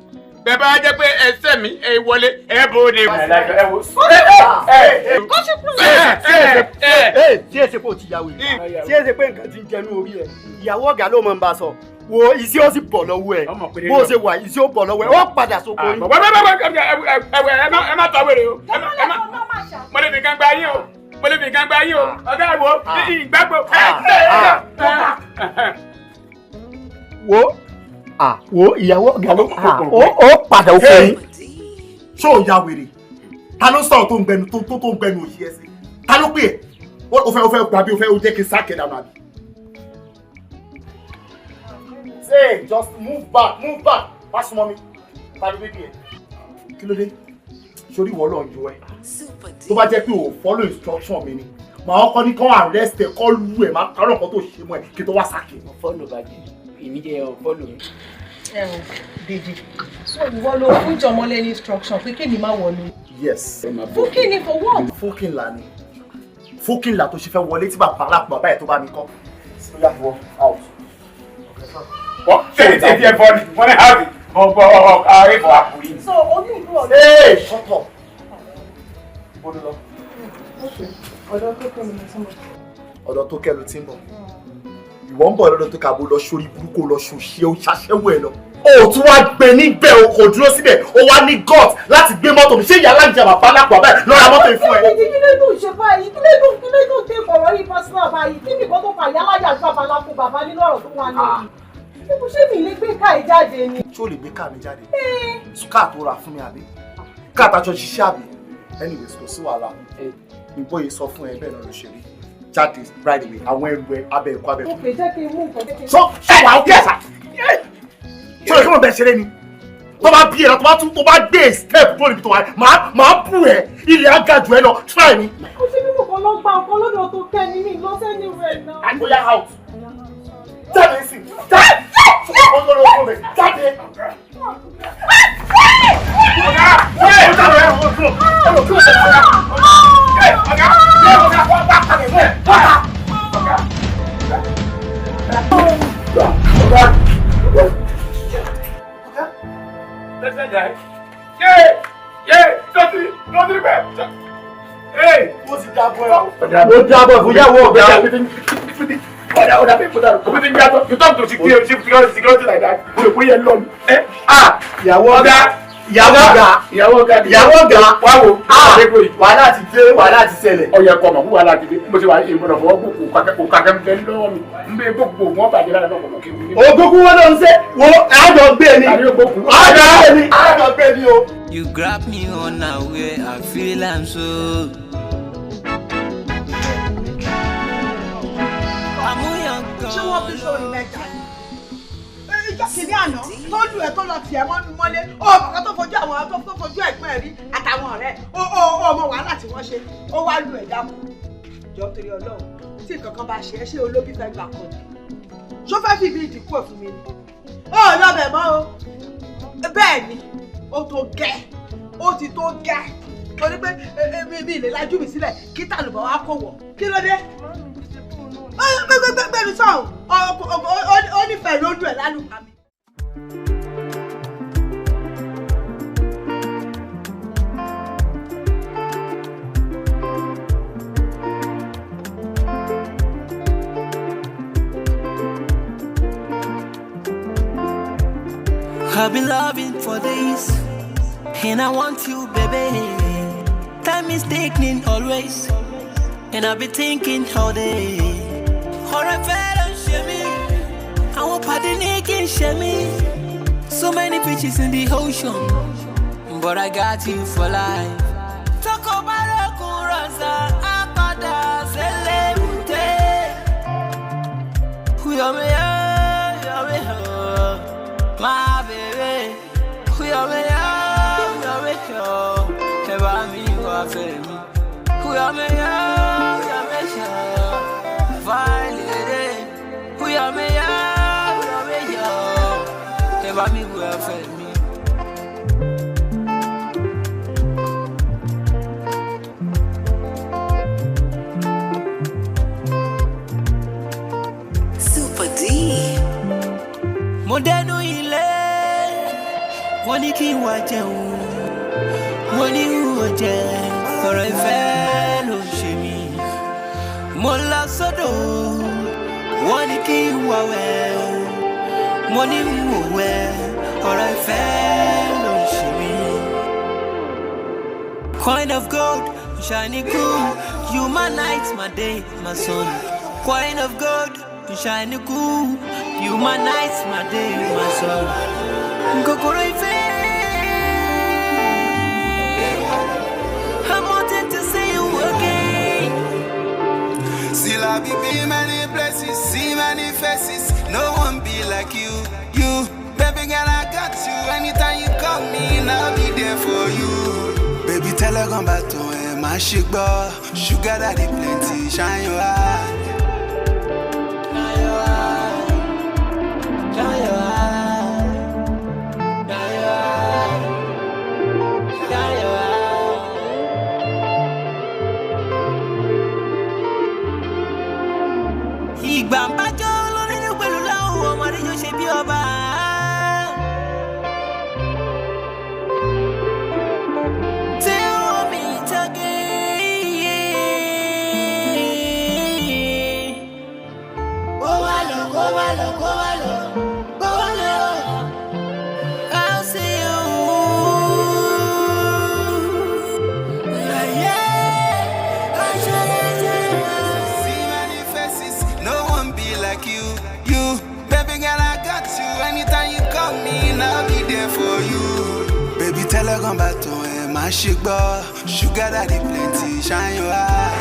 Speaker 5: Bẹ́ẹ̀ bá jẹ́ pé ẹsẹ̀ mi ẹ wọlé, ẹ bóde.
Speaker 1: Tí ẹ ṣe pé o ti yàwó yìí, tí ẹ ṣe pé nǹkan ti ń jẹnu orí ẹ, ìyàwó ọ̀gá ló máa ń bá sọ. Wo, iṣẹ́ ó sì bọ̀ lọ́wọ́ ẹ. Bó ṣe wà, iṣẹ́ ó bọ̀ lọ́wọ́ ẹ, ó padà sóko yín.
Speaker 5: Ẹ má tọ́ wèrè o. Mo lè fi kan gba yín o, mo lè fi kan gba yín o. Ọ̀gá, ìwọ ìgbàgbọ́.
Speaker 1: Wo, wo, ìyàwó ọ̀gá ló ó padà oko yín. Ṣé o ya wèrè? Ta ló sọ̀rọ̀ tó ń gbẹnu tó ń gbẹnu òṣì ẹ sí? Ta ló pè é? O fẹ́ gbà bí o fẹ́ o jẹ́ kí n sáàkì dànù àbí? Say, just move back, move back. Má súnmọ́ mi. Ta ló bébí ẹ? Kí ló dé? Sórí ìwọ lọ yọ ẹ. Tó bá jẹ́ pé o follow instruction mi ni, màá kọ́ ní kán arrest ẹ, kọ́ lù ẹ, máa kárọ̀ nǹkan tó ṣe mọ́ ẹ kí tó wá sáàkì.
Speaker 5: Follow bàjẹ́, èmi jẹ́ ọ̀ follow mi.
Speaker 6: Ẹ ò Dèjì, so ìwọ ló fún Jọmọlẹ ní instruction pé kémi má wọnú?
Speaker 1: Yes.
Speaker 6: Fún kí ni? For what?
Speaker 1: Fókìnlá ni. Fókìnlá tó ṣe fẹ́ wọlé tí bàbá aláàpọ̀ bàbá ẹ̀ tó bá mi kọ́. Ó yá, wọ out.
Speaker 5: Wọ́n tẹ̀lé tí ẹ fọ́ ni wọ́n ní hábì ọgbọ́ ààrẹ fọ́ àpò yìí.
Speaker 6: So omi ìlú ọ̀dọ́.
Speaker 1: Hey, shut up. Ibo ló lọ?
Speaker 6: Ọ̀dọ̀ tó kẹ́ ni mo ti mọ̀.
Speaker 1: Ọ̀dọ̀ tó kẹ́ ló ti ń bọ̀. Ìwọ ń bọ̀ lọ́dọ̀ tó kàbó lọ sórí burúkú, lọ ṣòṣì, ó ṣaṣẹ́wó ẹ lọ. O tún wá gbé níbẹ̀, o kò dúró síbẹ̀, o wá ní gut láti gbé mọ́tò mi. Ṣé ìyá aláǹjà bàbá alápò àbáyé lọ́ra mọ́tò yìí fún ẹ?
Speaker 3: Kí ló dùn ṣe báyìí? Kí ló dùn tẹ ọ̀rọ̀ yìí personal báyìí? Kí nìkan tó fà yálàyà àti babaláko bàbá nínú ọ̀rọ̀ tó wà ní? Ibu ṣé mi lè gbé ká ẹ jáde ni?
Speaker 1: Ṣé o lè gbé káà mi jáde? Káà tó rà fún mi àbí? Káà tàjọ ṣiṣẹ́ àbí? Anyways, kò sí wàhálà. Ìbò yìí sọ fún ẹ bẹ́ẹ̀ náà ló ṣe rí. Jáde right away, àwọn ẹrù ẹ abẹ ẹ̀kọ́ abẹ.
Speaker 6: Ó pè jẹ́ kí n mú nǹkan kékeré.
Speaker 1: Sọ ṣé wàá ó kẹsà? Ṣé o lè kí wọn bẹ ṣeré ni? Tó bá bí ẹ lọ, tó bá tún tó bá gbé step kúrò níbi tó wà, máa bù ẹ, ilẹ̀ á ga jù ẹ lọ, try mi.
Speaker 3: Kò sí mímú kan lọ gba nǹkan lọ́dọ̀ tó kẹ́ ni mí lọ sẹ́ni rẹ̀ náà.
Speaker 1: Ó yá, out. Jáde sí. Jáde. Jáde.
Speaker 5: Ọ̀gá! Ọ̀gá! Ọ̀gá! Ọ̀gá! Ọ̀gá! Lẹ́sẹ̀ jà ẹ́. Yé! Yé! Tọ́tí! Tọ́tí bẹ́ẹ̀! Ee!
Speaker 1: Mo ti jábọ̀ ẹ̀. Mo jábọ̀ fún yàwó ọ̀gá.
Speaker 5: Ọ̀dà ọ̀dà bí kòtà kò bí yàtọ̀. You talk to security security security like that. Mo rò pé yẹn lọ ni. Ẹ ah!
Speaker 1: Ìyàwó ọ̀gá. Ìyàwó ọ̀gá.
Speaker 5: Ìyàwó ọ̀gá.
Speaker 1: Ìyàwó ọ̀gá.
Speaker 5: Wá wo.
Speaker 1: Wàhálà ti dé, wàhálà ti ṣẹlẹ̀.
Speaker 5: Ọ̀yẹ̀ kọ̀ mọ̀ fún wàhálà ti dé. Mo ṣe wà ìmọ̀nà fọwọ́ gbòkò kàkẹ́ ń bẹ lọ́wọ́ mi. N bẹ gbòkò wọn bàjẹ́ lára náà kọ̀ kí n.
Speaker 1: Ògógún wọn ló ń ṣe wo àjọ gbé ni. Àjọ gbé ni. Àjọ gbé ni o.
Speaker 7: You grab me unaware, I feel I'm so.
Speaker 3: Ṣé wọ́n bí sórí mẹ́ta ni? Ìjọ kìíní àná tó lù ẹ́ tó lọ tiẹ̀ mọ́nú mọ́lé, ó ọmọ tó fojú àwọn tó fojú ẹ̀gbọ́n ẹ̀ rí àtàwọn ọ̀rẹ́ ó ọmọ wàhálà tí wọ́n ṣe, ó wá lù ẹ̀ dákú. Jọ, torí Ọlọ́run, tí nǹkan kan bá ṣe é, ṣé olóbí fẹ́ gbà kan ni? Ṣó fẹ́ fi mi ìdìkú ẹ̀ fún mi ni? Ó lọ́bẹ̀ mọ́ o. Bẹ́ẹ̀ ni, ó tó gẹ́, ó ti tó gẹ́, torí pé mi lè lajú mi sílẹ̀ kí tàlùbọ̀ wá kó wọ̀. Kí ló dé? Gbẹgbẹgbẹnu sọ̀hún, ó nífẹ̀ẹ́ lójú ẹ̀ lálùpàá mi.
Speaker 7: I've been loving for days, and I want you, baby. Time is ticking always, and I've been thinking all day. Ọ̀rẹ́ fẹ́ ló ń ṣe mí, àwọn pàdé ní kí n ṣe mí. So many fishes in the ocean, but I got you for life. Tọkọ bá lọ́kùn rọ̀. mi. Kúyàmẹ́yà, kúyàmẹ́yà, fáìlì. Kúyàmẹ́yà, kúyàmẹ́yà, ẹ bá mi wù ẹ̀fẹ̀ mi.
Speaker 4: Super D.
Speaker 7: Mo dẹnu ilé, wọ́n ní kí n wá jẹun, mo ní n ò jẹ, ọ̀rọ̀ ìfẹ́ ló ń ṣe mí. Mo lọ sódò, wọ́n ní kí n wá wẹ̀, mo ní n ò wẹ̀, ọ̀rọ̀ ìfẹ́ ló ń ṣe mí. Coin of gold, shiny cool, you my night, my day, my sun. Coin of gold, shiny cool, you my night, my day, my sun. Kokoro ìfẹ́, I'm wanting to see you again.
Speaker 10: Still I be many places, see many faces. No one be like you, you. Baby girl, I got you. Anytime you call me, I'll be there for you. Baby, tell her come back to him, my sugar, sugar daddy plenty, shine your eye.
Speaker 7: Shine your eye, shine your eye, shine your eye. Ìgbà ń bájọ́ lórí ní pẹ̀lú láwọn ọmọdé yóò ṣe bí ọba. Tell me again. Kó wá lọ, kó wá lọ, kó wá lọ, kó wá lọ. I'll see you. Yeah, I
Speaker 10: See many faces, no one be like you, you. Baby girl, I got you. Anytime you call me, I'll be there for you. Baby, tell her come back to him, my sugar, sugar daddy plenty, shine your eye.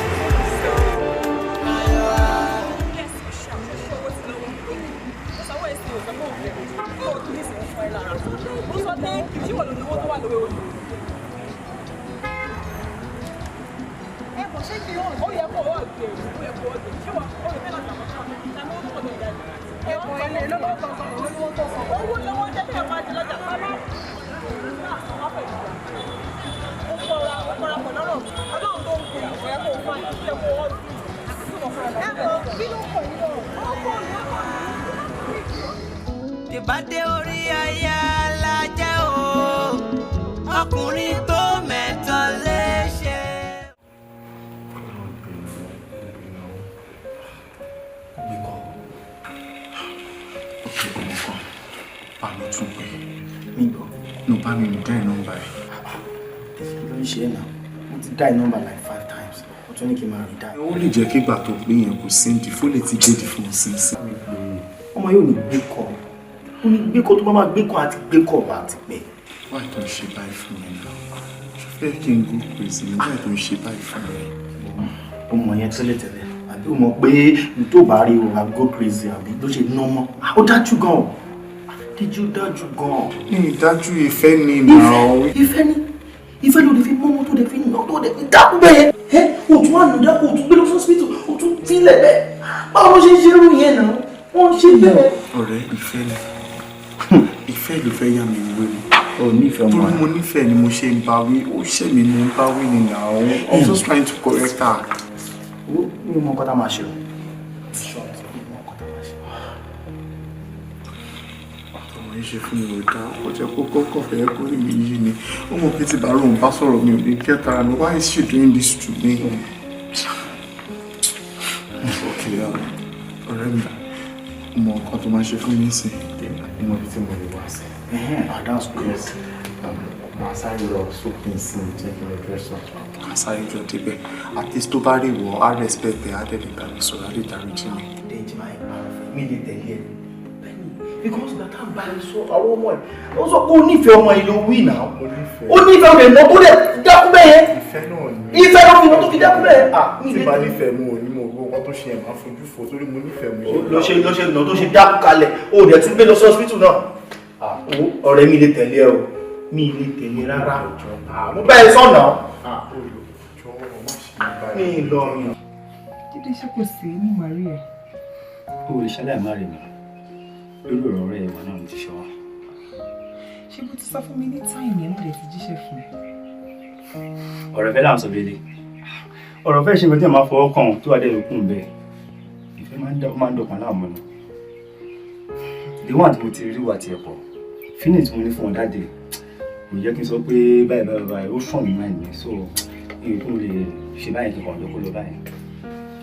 Speaker 7: Ìbádé orí aya la jẹ́ o, ọkùnrin tó mẹ́tọ́ léṣe.
Speaker 2: Bá mi tún pé. Mi gbọ́. No, bá mi dá nọ́mbà ẹ̀.
Speaker 1: Kí ló ń ṣe é náà? Mo ti dá nọ́mbà like 5 times. Ó tún ní kí n máa rí dá.
Speaker 2: Ó lè jẹ́ kí ìgbà tó pé yẹn kò sí ní fó lè ti gbé di fún sínsìn.
Speaker 1: Ọmọ yóò ní gbé kọ. Ó ní gbé kọ tó bá máa gbé kọ àti gbé kọ bá ti pẹ́.
Speaker 2: Why tó ń ṣe báyìí fún mi náà? Ṣé fẹ́ kí n go crazy ni? Why tó ń ṣe báyìí fún mi?
Speaker 1: Ó mọ yẹn tẹ́lẹ̀ tẹ́lẹ̀. Àbí ó mọ̀ pé n tó bá rí o, I go crazy àbí ló ṣe ná mọ́. Ó dájú gan-an. Díjú dájú gan-an.
Speaker 2: Ní ìdájú ìfẹ́ ni náà.
Speaker 1: Ìfẹ́ ni. Ìfẹ́ ló lè fi mọ́mọ́ tó lè fi nà tó lè fi dákú bẹ́ẹ̀ yẹn. Ẹ́ o tún wà nù dákú, o tún gbé lọ sí hospital, o tún tílẹ̀ bẹ́ẹ̀. Báwo ló ṣe ń ṣe irú yẹn náà? Wọ́n ń ṣe bẹ́ẹ̀.
Speaker 2: Ọ̀rẹ́ ìfẹ́ ni. Ìfẹ́ ló fẹ́ yá mi wé mi.
Speaker 1: O nífẹ̀ẹ́ ọmọ
Speaker 2: Torí mo nífẹ̀ẹ́ ni mo ṣe ń bá wí, ó ṣẹ̀ mí mo ń bá wí ni náà. I'm just trying to correct her.
Speaker 1: Mi ò mọ nǹkan tá a máa ṣe o. Short, mi ò mọ nǹkan tá a máa ṣe.
Speaker 2: Ọmọ yìí ṣe fún mi ò dáa, ó jẹ́ kó kọ́kọ́ fẹ́ kó rí mi yí ni. Ó mọ̀ pé tí bàárò ń bá sọ̀rọ̀ mi ò ní kẹ́tara mi. Why is she doing this to me? Okay, ọ̀rẹ́ mi, mo mọ nǹkan tó máa ṣe fún mi sí.
Speaker 1: Mo mọ ibi tí mo lè wá sí. That's good. Màá sáré lọ sókè sí i jẹ́ kí n lọ dress up.
Speaker 2: Ká sáré jọ débẹ̀. At least tó bá rí ìwọ, á respect ẹ̀, á dẹ̀ lè bá mi sọ̀rọ̀, á lè dáríjì mi.
Speaker 1: Dèjì máa ń parọ́ fún mi lè tẹ̀lé ẹ. Bẹ́ẹ̀ni, because bàtà ń bá ẹ sọ àwọn ọmọ ẹ̀, ó sọ pé ó nífẹ̀ẹ́ ọmọ yìí ló wí náà. Ó nífẹ̀ẹ́ ọmọ ẹ̀ mọ́ tó dẹ̀ dákú bẹ́ẹ̀ yẹn.
Speaker 2: Ìfẹ́ náà ni.
Speaker 1: Ìfẹ́ ló fi mọ́ tó fi dákú bẹ́ẹ̀.
Speaker 2: Tí bá nífẹ̀ẹ́ mo ò ní mo gbọ́ nǹkan tó ṣe ẹ̀ máa fojú fò torí mo nífẹ̀ẹ́ mo ṣe.
Speaker 1: Ló ṣe nà tó ṣe dákú kalẹ̀, ó dẹ̀ tún gbé lọ sí hospital náà. Ọ̀rẹ́ mi lè tẹ̀lé ẹ o, mi lè tẹ̀lé rárá. Mo bá ẹ sọ̀nà. Mi ì lọ rìn.
Speaker 9: Jídé, ṣé kò sí ní màrí ẹ̀?
Speaker 11: O lè ṣaláì má rí mi. Lórí ọ̀rọ̀ ọ̀rẹ́ ìwà náà ló ti ṣe wá.
Speaker 9: Ṣé bó ti sọ fún mi ní time yẹn, mo lè ti jíṣẹ́ fún ẹ?
Speaker 11: Ọ̀rọ̀ ìfẹ́ là ń sọ bẹ́lẹ̀. Ọ̀rọ̀ ìfẹ́ ṣe nǹkan tí ẹ̀ máa fọwọ́ kàn tó wà dé ìkún bẹ́ẹ̀. Ìfẹ́ máa ń dọ̀kan láàmú ni. The one tí mo ti rí wà tiẹ̀ pọ̀. Feeling tí mo ní fún ọ dáde. Kò yẹ kí n sọ pé báyìí báyìí báyìí, ó sàn mí máa ní, so èyí tó lè ṣe báyìí kí n kàn lóko lọ báyìí.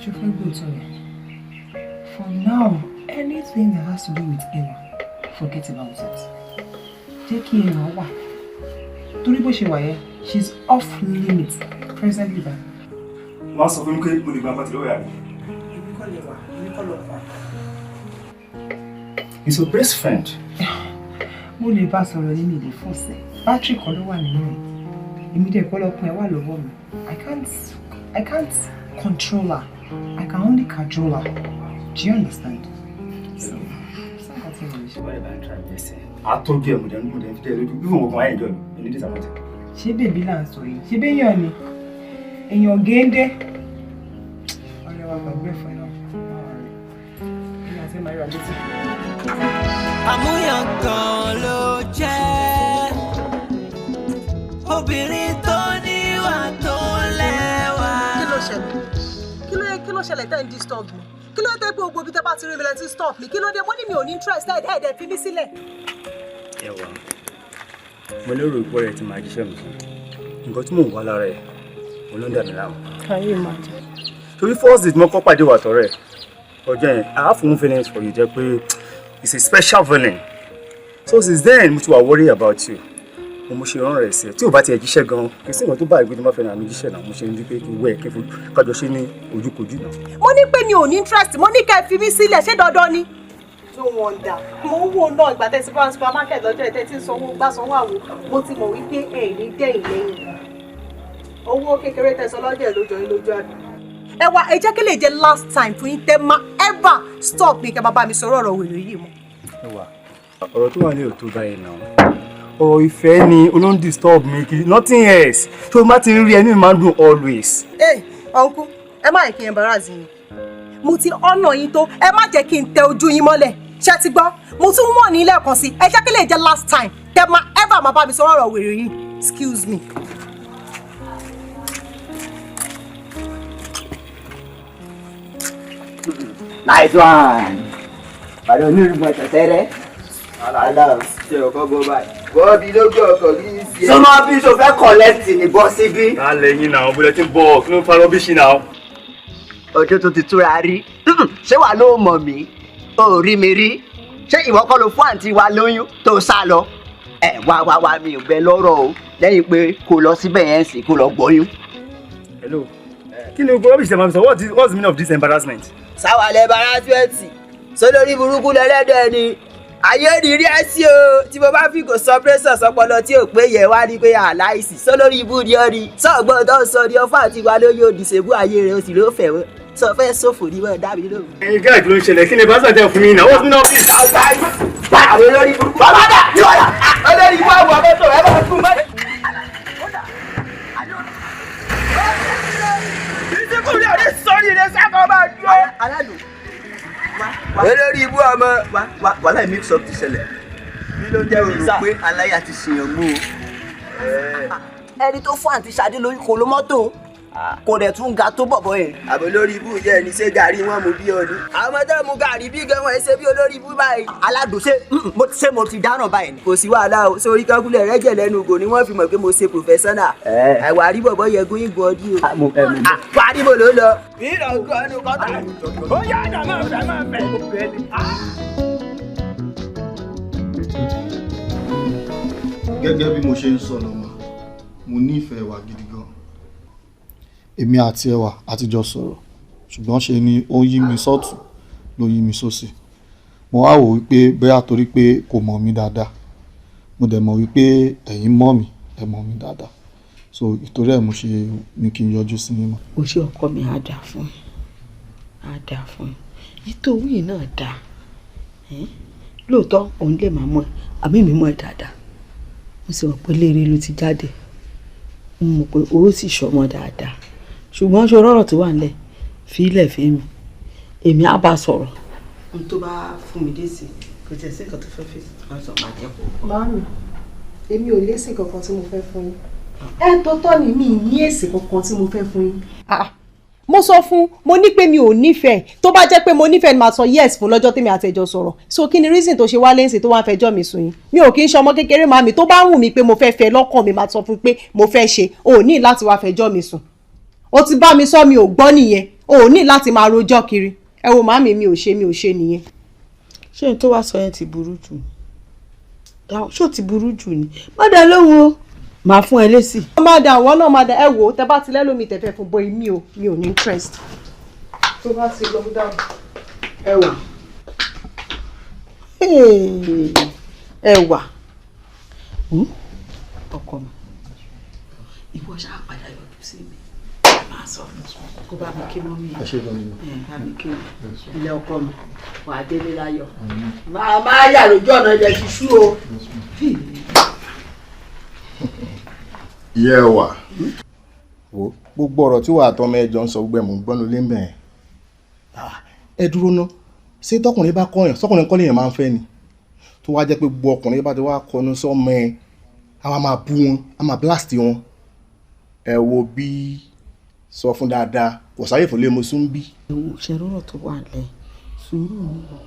Speaker 9: Ṣé o fẹ́ gbóòótọ́ rẹ̀? For now, anything that has to do with Ewa, forget about it. Jẹ́ kí Ewa wà. Torí bó ṣe wà yẹn, she's off limit presently bá.
Speaker 11: Wọ́n á sọ fún mi pé mo lè gba pàtó lọ́wọ́ yàrá.
Speaker 9: Èmi kọ́ lè wà, èmi kọ́ lọ pa.
Speaker 11: He's your best friend.
Speaker 9: Mo lè bá sọ̀rọ̀ ní mi lè fọ̀sẹ̀. Bátìrì kan ló wà nínú ẹ̀. Èmi dẹ̀ kọ́ lọ́kùn ẹ̀ wà lọ́wọ́ mi. I can't control her. I can only cajole her. Do you understand? So, nǹkan tí mo lè ṣe.
Speaker 11: Wọ́n lè bá ń try best ẹ̀. Àtọ́jú ẹ̀ mo dẹ̀ fi dẹ́ lójú. Bí mo kàn áyẹ̀ jọ mi, ní disappointed.
Speaker 9: Ṣé bèbí là ń sọ yìí? Ṣé béèyàn ni? Èèyàn géńdé. Ọ̀rẹ́ wa, gbàgbé ẹ̀fọ́ náà. Èmi àti ẹ̀ máa rí wa létí.
Speaker 7: Àmúyangàn ló jẹ́ obìnrin tó níwà tó lẹ́wà.
Speaker 3: Kí ló ṣẹlẹ̀? Kí ló kí ló ṣẹlẹ̀ tẹ́ ń disturb mi? Kí ló dé pé gbogbo ibi tẹ́ bá ti rí mi lẹ́ ti stop mi? Kí ló dé? Mo ní mi ò ní interest, ẹ̀ ẹ̀ dẹ̀ fi mí sílẹ̀.
Speaker 11: Ẹ wà, mo lérò ìpọ́ rẹ̀ ti máa jíṣẹ́ mi fún nǹkan tí mò ń wá lára ẹ̀, mo ló ń dà mí láàmú.
Speaker 6: Can you imagine?
Speaker 11: Torí first date mo kọ́ pàdé wà tọ̀rẹ́ ẹ̀ ọjọ́ yẹn, I have one feelings for you, jẹ́ pé it's a special feeling. So since then, mo ti wà worry about you. Mo ṣe rán rẹ̀ sí ẹ tí ò bá tiẹ̀ jíṣẹ́ gan, kò sí nǹkan tó bá ìgbé tó bá fẹ́ ràn mí jíṣẹ́ náà. Mo ṣe ń di pé kí n wẹ̀ kí n fojú kájọ ṣe ní ojúkojú náà.
Speaker 3: Mo ní pé mi ò ní interest, mo ní kẹ́ ẹ fi mí sílẹ̀, ṣé dandan ni? No wonder. Mo ń wò náà ìgbà tẹ́sí bá ń supermarket lọ́jọ́ ẹ̀ tẹ́tí sanwó gbá sanwó àwo, mo ti mọ̀ wípé ẹ̀ ní dẹ́yìn lẹ́yìn. Owó kékeré tẹ̀sán lọ́jọ́ ẹ̀ lójó yín lójú àbí. Ẹ wá, ẹ jẹ́ kí lè jẹ́ last time fún yín tẹ́ máa ever stop mi kẹ́ máa bá mi sọ̀rọ̀ ọ̀rọ̀ wèrè yìí mọ́.
Speaker 11: Ẹ wà, ọ̀rọ̀ tó wà ní òtó báyìí náà, ọ̀rọ̀ ìfẹ́ ni olóń disturb mi, kì nothing else. Tó o bá ti ń rí ẹni, mi máa ń dùn always.
Speaker 3: Ẹ uncle, ẹ má yẹ kí n embarrass yín. Mo ti ọ̀nà yín tó, ẹ má jẹ́ kí n tẹ ojú yín mọ́lẹ̀. Ṣé ti gbọ́? Mo tún wọ̀n ní lẹ́ẹ̀kan sí, ẹ jẹ́ kí lè jẹ́ last time tẹ́ máa ever máa bá mi sọ̀rọ̀ ọ̀rọ̀ wèrè yìí. Excuse me.
Speaker 12: Nice one. Bàdàn onírúgbọ̀n tẹ̀tẹ̀rẹ̀.
Speaker 13: Ṣe ọkọ bọ báyìí. Bọ́ọ̀bì ló gbé ọkọ̀ kí n ṣe.
Speaker 12: Sọmọ bí tó fẹ́ collect ní bọ́ síbí.
Speaker 11: Lálẹ́ yín náà, bóyá tí ń bọ̀, kí ló ń fa rubbish náà?
Speaker 12: Ọjọ́ tó ti túra rí. Ṣé wàá ló mọ̀ mí? O ò rí mi rí. Ṣé ìwọ kọ́ ló fún àǹtí wa lóyún tó sá lọ? Ẹ wá wá wá, mi ò bẹ lọ́rọ̀ o. Lẹ́yìn pé kó lọ síbẹ̀ yẹn sì kó lọ gbọ́yún.
Speaker 11: Hello. Kí ni gbogbo rubbish tẹ̀ máa fi sọ? What's the meaning of this embarrassment?
Speaker 13: Sáwàlẹ̀ embarrassment. Sólórí burúkú lẹ́lẹ́dẹ̀ ni. Ayé ní rí ẹ sí o. Tí mo bá fi kò sọ pírẹ́sọ̀ sọpọlọ tí ò pé yẹ wá ní pé àláìsí. Sólórí ibú ni ọ́ ni. Sọ̀gbọ́n tó ń sọ ni ọfà àti wa lóyún òdìsẹ́bù ayé rẹ̀, o sì ló fẹ̀ wọ́n. Sọ fẹ́ sófò ní wọ́n dá mi lóhùn.
Speaker 11: Ẹyin guy, kí ló ń ṣẹlẹ̀? Kí ni embarrassment tẹ̀ fún mi náà? What's the meaning of this?
Speaker 12: Àwọn olórí burúkú. Bàbá dà yọ̀ọ̀dà.
Speaker 13: Olórí ibú àwọn àbọ̀tò ẹ bá kú mọ́. Ìsìnkú rẹ̀ ní sọ́rí rẹ̀ sákọ̀ máa dúró.
Speaker 12: Aládùn.
Speaker 13: Olórí ibú ọmọ.
Speaker 12: Wàhálà mix up ti ṣẹlẹ̀.
Speaker 13: Kí ló jẹ́
Speaker 12: Mo rò pé aláya ti ṣèyàn mú o. Ẹni tó fún àǹtí Ṣadé lóyún kò ló mọ́tò, kò dẹ̀ tún ga tó bọ̀bọ̀ yẹn.
Speaker 13: Àbò lórí ibú jẹ́ ẹni ṣé gàrí wọn mú bí ọdún. Àwọn ọmọ tó mu gàrí bí gan wọn ṣe bí olórí ibú báyìí.
Speaker 12: Aládùn, ṣé mo ti dáràn báyìí ni?
Speaker 13: Kò sí wàhálà o, sórí kankúlẹ̀ rẹ́jẹ̀ lẹ́nu ògò ni wọ́n fi mọ̀ pé mo ṣe professional. Àìwá rí bọ̀bọ̀ yẹ gún ìgùn ọdí o. Wà á níbo ló lọ. Ìrọ̀gùn ọdún kọ́tà. Ó yá àdá máa fẹ́ máa fẹ́.
Speaker 2: Gẹ́gẹ́ bí mo ṣe ń sọ lọ́mọ, mo nífẹ̀ẹ́ wa gidi gan. Èmi àti Ẹwà àtijọ́ sọ̀rọ̀, ṣùgbọ́n ṣe ni ó yí mi sọ́tún ló yí mi sósì. Mo wá wò wípé bóyá torí pé kò mọ̀ mí dáadáa, mo dẹ̀ mọ̀ wípé ẹ̀yin mọ̀ mí, ẹ mọ̀ mí dáadáa, so ìtorí ẹ̀ mo ṣe ní kí n yọjú sí yín mọ́.
Speaker 4: O ṣe, ọkọ mi, á dà fún ẹ, á dà fún ẹ. Nítorí náà dà lóòótọ́, òun lè máa mọ̀ ẹ́, àbí mi mọ̀ ẹ́ dáadáa. Mo sì mọ̀ pé léèrè ló ti jáde. Mo mọ̀ pé o sì ṣọmọ dáadáa. Ṣùgbọ́n ṣe ọ̀rọ̀ tó wà nílẹ̀ fi ilẹ̀ fi mi, èmi á bá sọ̀rọ̀. N tó bá fún mi dé sí kò tiẹ̀ sí nǹkan tó fẹ́ fi sọ máa jẹ́ kó.
Speaker 6: Màámi, èmi ò lésì kankan tí mo fẹ́ fún yín. Ẹ tó tọ́ ni mi ní èsì kankan tí mo fẹ́ fún yín. Mo sọ fún mo ní pé mi ò nífẹ̀ẹ́, tó bá jẹ́ pé mo nífẹ̀ẹ́ ni màá sọ yes fún lọ́jọ́ tèmi àtẹ̀jọ sọ̀rọ̀. So kí ni reason tó ṣe wá lẹ́sìn tó wá ń fẹjọ́ mi sùn yín? Mi ò kí ń ṣọmọ kékeré màámi, tó bá wù mí pé mo fẹ́ fẹ́ lọ́kàn mi màá sọ fún pé mo fẹ́ ṣe, o ò ní láti wá fẹjọ́ mi sùn. O ti bá mi sọ mi ò gbọ́ nìyẹn, o ò ní láti máa rojọ́ kiri. Ẹ wo màámi, mi ò ṣe nìyẹn.
Speaker 4: Ṣé n tó wá sọ yẹn ti burú jù? Ṣó ti burú jù ni? Má dá lóhùn o, màá fún ẹ lésì.
Speaker 6: Má dá àwọn náà, má dá ẹ wò ó, tẹ bá ti lẹ́lómi tẹ̀fẹ́ fún bọ́ èmi ò, mi ò ní interest. Tó bá ti lọ dáhùn.
Speaker 4: Ẹwà ẹwà ọkọ mi, ìwọ ṣáà padà yọjú sí mi, máa sọ kó bá mi kí mọ́ mi, bá mi kí ilé ọkọ mi, wà á délé láyọ̀, máa máa yà lójú ọ̀nà ilẹ̀ ṣíṣú o.
Speaker 2: Ìyá ẹ wà wo gbogbo ọ̀rọ̀ tí wàá tọmọ ẹjọ́ ń sọ gbogbo ẹ̀ mò ń gbọ́nu lé mẹ́ẹ̀. Ẹ dúró ná, ṣé tọkùnrin bá kọyàn sọkùnrin kọ́ lèèyàn máa ń fẹ́ ni? Tó wá jẹ́ pé gbogbo ọkùnrin bá ti wá kọnu sọ́mọ ẹ, a máa bú wọn, a máa blast wọn. Ẹ wo bí sọ fún dáadáa, kò sáyè fún lé mo sún bí.
Speaker 4: Ẹ̀wọ̀n ṣẹ̀rọ̀rọ̀ tó wà lẹ̀, sùúrù ni o,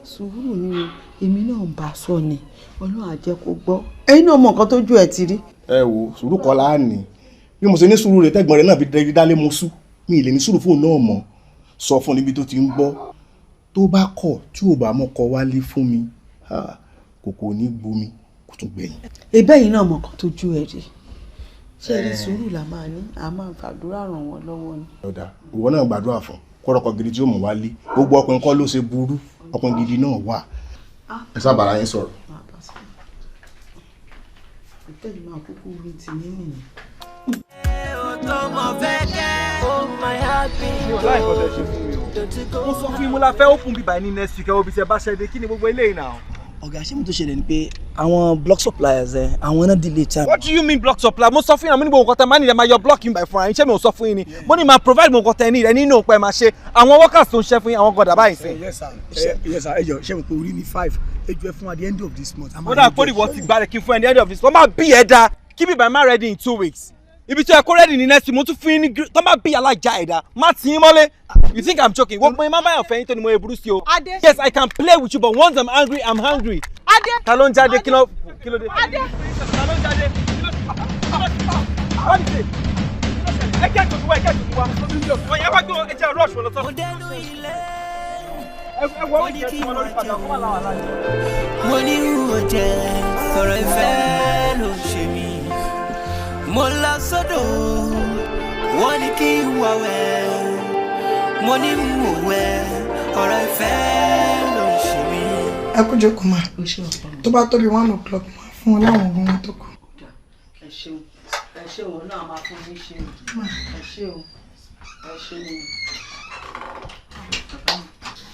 Speaker 4: sùúrù ni o, èmi náà ń bá a sọ ni, Ọlọ́run á jẹ́ kó gbọ́. Ẹ̀yin náà mọ nǹkan tójú ẹ̀ ti rí.
Speaker 2: Ẹ wo sùúrù kọ́ la ní, bí mo ṣe ní sùúrù rẹ̀ tẹ́gbọ̀n rẹ̀ náà fi dálé mo sú, mi ì lè ní sùúrù fóun náà mọ́. Sọ fún níbi tó ti ń gbọ́, tó bá kọ̀ tí ò bá mọ́kọ wálé fún mi, kòkò ní gbomi kò tún gbẹ̀yìn.
Speaker 4: Ẹ̀bẹ̀ yìí náà mọ nǹkan tójú ẹ̀ rí. Ṣé ẹ rí sùúrù la máa ní, a máa gbàdúrà ràn wọ́n lọ́wọ́ ni.
Speaker 2: Ọ̀dà ìwọ náà gbàdúrà fún kọ́rọ́kọ́ gidi tí ó mú wálé, gbogbo ọkùnrin kọ́ ló ṣe burú, ọkùnrin gidi náà wà. Ẹ sábà ara yín sọ̀rọ̀.
Speaker 14: Mo sọ fún yín mo la fẹ́ open bíbá ní next week, ẹ wo bí ṣe bá ṣe dé, kí ni gbogbo eléyìí náà.
Speaker 15: Ọ̀gá, ṣé mo tó ṣẹlẹ̀ ni pé àwọn block suppliers ẹ àwọn náà delay time.
Speaker 14: What do you mean block supplier? Mo sọ fún yín àmọ́ ní gbogbo nǹkan tẹ máa ní ẹ máa yọ block yín by fúnra yín, ṣé mi ò sọ fún yín ni? Mo ní máa provide gbogbo nǹkan tẹ ní ẹ nínú òpó ẹ máa ṣe àwọn workers tó ń ṣe fún yín àwọn gọdà báyìí sí.
Speaker 16: Yes sir, yes sir, ẹ jọ ṣé mo pe orí ní 5 ẹ jọ ẹ fún wa the end of this month.
Speaker 14: Ó dà pé ìwọ ti gbá rẹ kí n fún ẹ the end of this month, wọ́n máa bí ẹ dá kí bíbá má ready in 2 weeks. Ibi tí ẹ kó ready ní next week, mo tún fún yín ní tó máa bí alájà ẹ̀dá má tì í mọ́lé. You think I'm joking? Wọ́n pọ́n má báyọ̀ fẹ́yìn tó ni mo yẹ burú sí o.
Speaker 3: Adé.
Speaker 14: Yes, I can play with you, but once I'm angry, I'm hungry.
Speaker 3: Adé.
Speaker 14: Ta ló ń jáde? Kí ló dé?
Speaker 3: Adé.
Speaker 14: Ta ló ń jáde? What is it? Ẹ kí àjòjì wá, ẹ kí àjòjì wá. Ọ̀yẹ́ wá gbé wọn, ẹ jẹ́ rush wọn lọ sọ́dọ̀. Ẹ wọ oúnjẹ tí wọn lórí padà, kó má láwọn aláìsàn.
Speaker 7: Mo ní ìwọ jẹ ọ̀rọ̀ ìfẹ́ ló ṣe mí. Mo lọ sódò, wọ́n ní kí n wá wẹ̀. Mo ní n ò wẹ̀, ọ̀rọ̀ ìfẹ́ ló ń ṣe mí.
Speaker 17: Ẹ kú jókòó máa, tó bá tóbi 1 o'clock máa fún wọn láwọn oògùn wọn tó kù.
Speaker 4: Ẹ ṣeun, ẹ ṣeun, òun náà máa fún yín ṣe o. Ẹ ṣeun, ẹ ṣeun.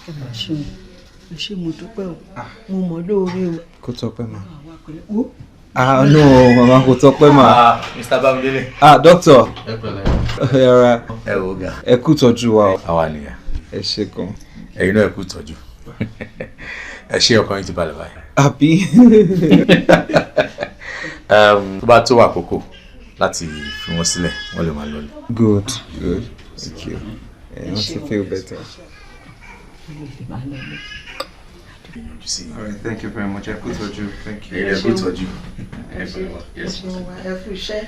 Speaker 4: Ẹ máa ṣeun, ẹ ṣé, mo dúpẹ́ o, mo mọ̀ lóore o.
Speaker 18: Kò tọpẹ́ mà. Ah no, mama kò tọpẹ́ mà.
Speaker 11: Mr. Bamidele.
Speaker 18: Ah doctor.
Speaker 11: Ẹ pẹ̀lẹ́.
Speaker 18: Ẹ ra.
Speaker 11: Ẹ wo ga.
Speaker 18: Ẹ kú tọ́jú wa o.
Speaker 11: Àwa nìyẹn.
Speaker 18: Ẹ ṣé gan.
Speaker 11: Ẹ̀yin náà ẹ kú tọ́jú. Ẹ ṣé, ọkàn yín ti balẹ̀ báyìí.
Speaker 18: Àbí.
Speaker 11: Tó bá tó àkókò láti fi wọ́n sílẹ̀, wọ́n lè máa lọlé.
Speaker 18: Good, good. Thank you. I want to feel better. All right, thank you very much. Ẹ kú tọ́jú. Thank you.
Speaker 11: Ẹ kú tọ́jú.
Speaker 4: Ẹ kú iṣẹ́.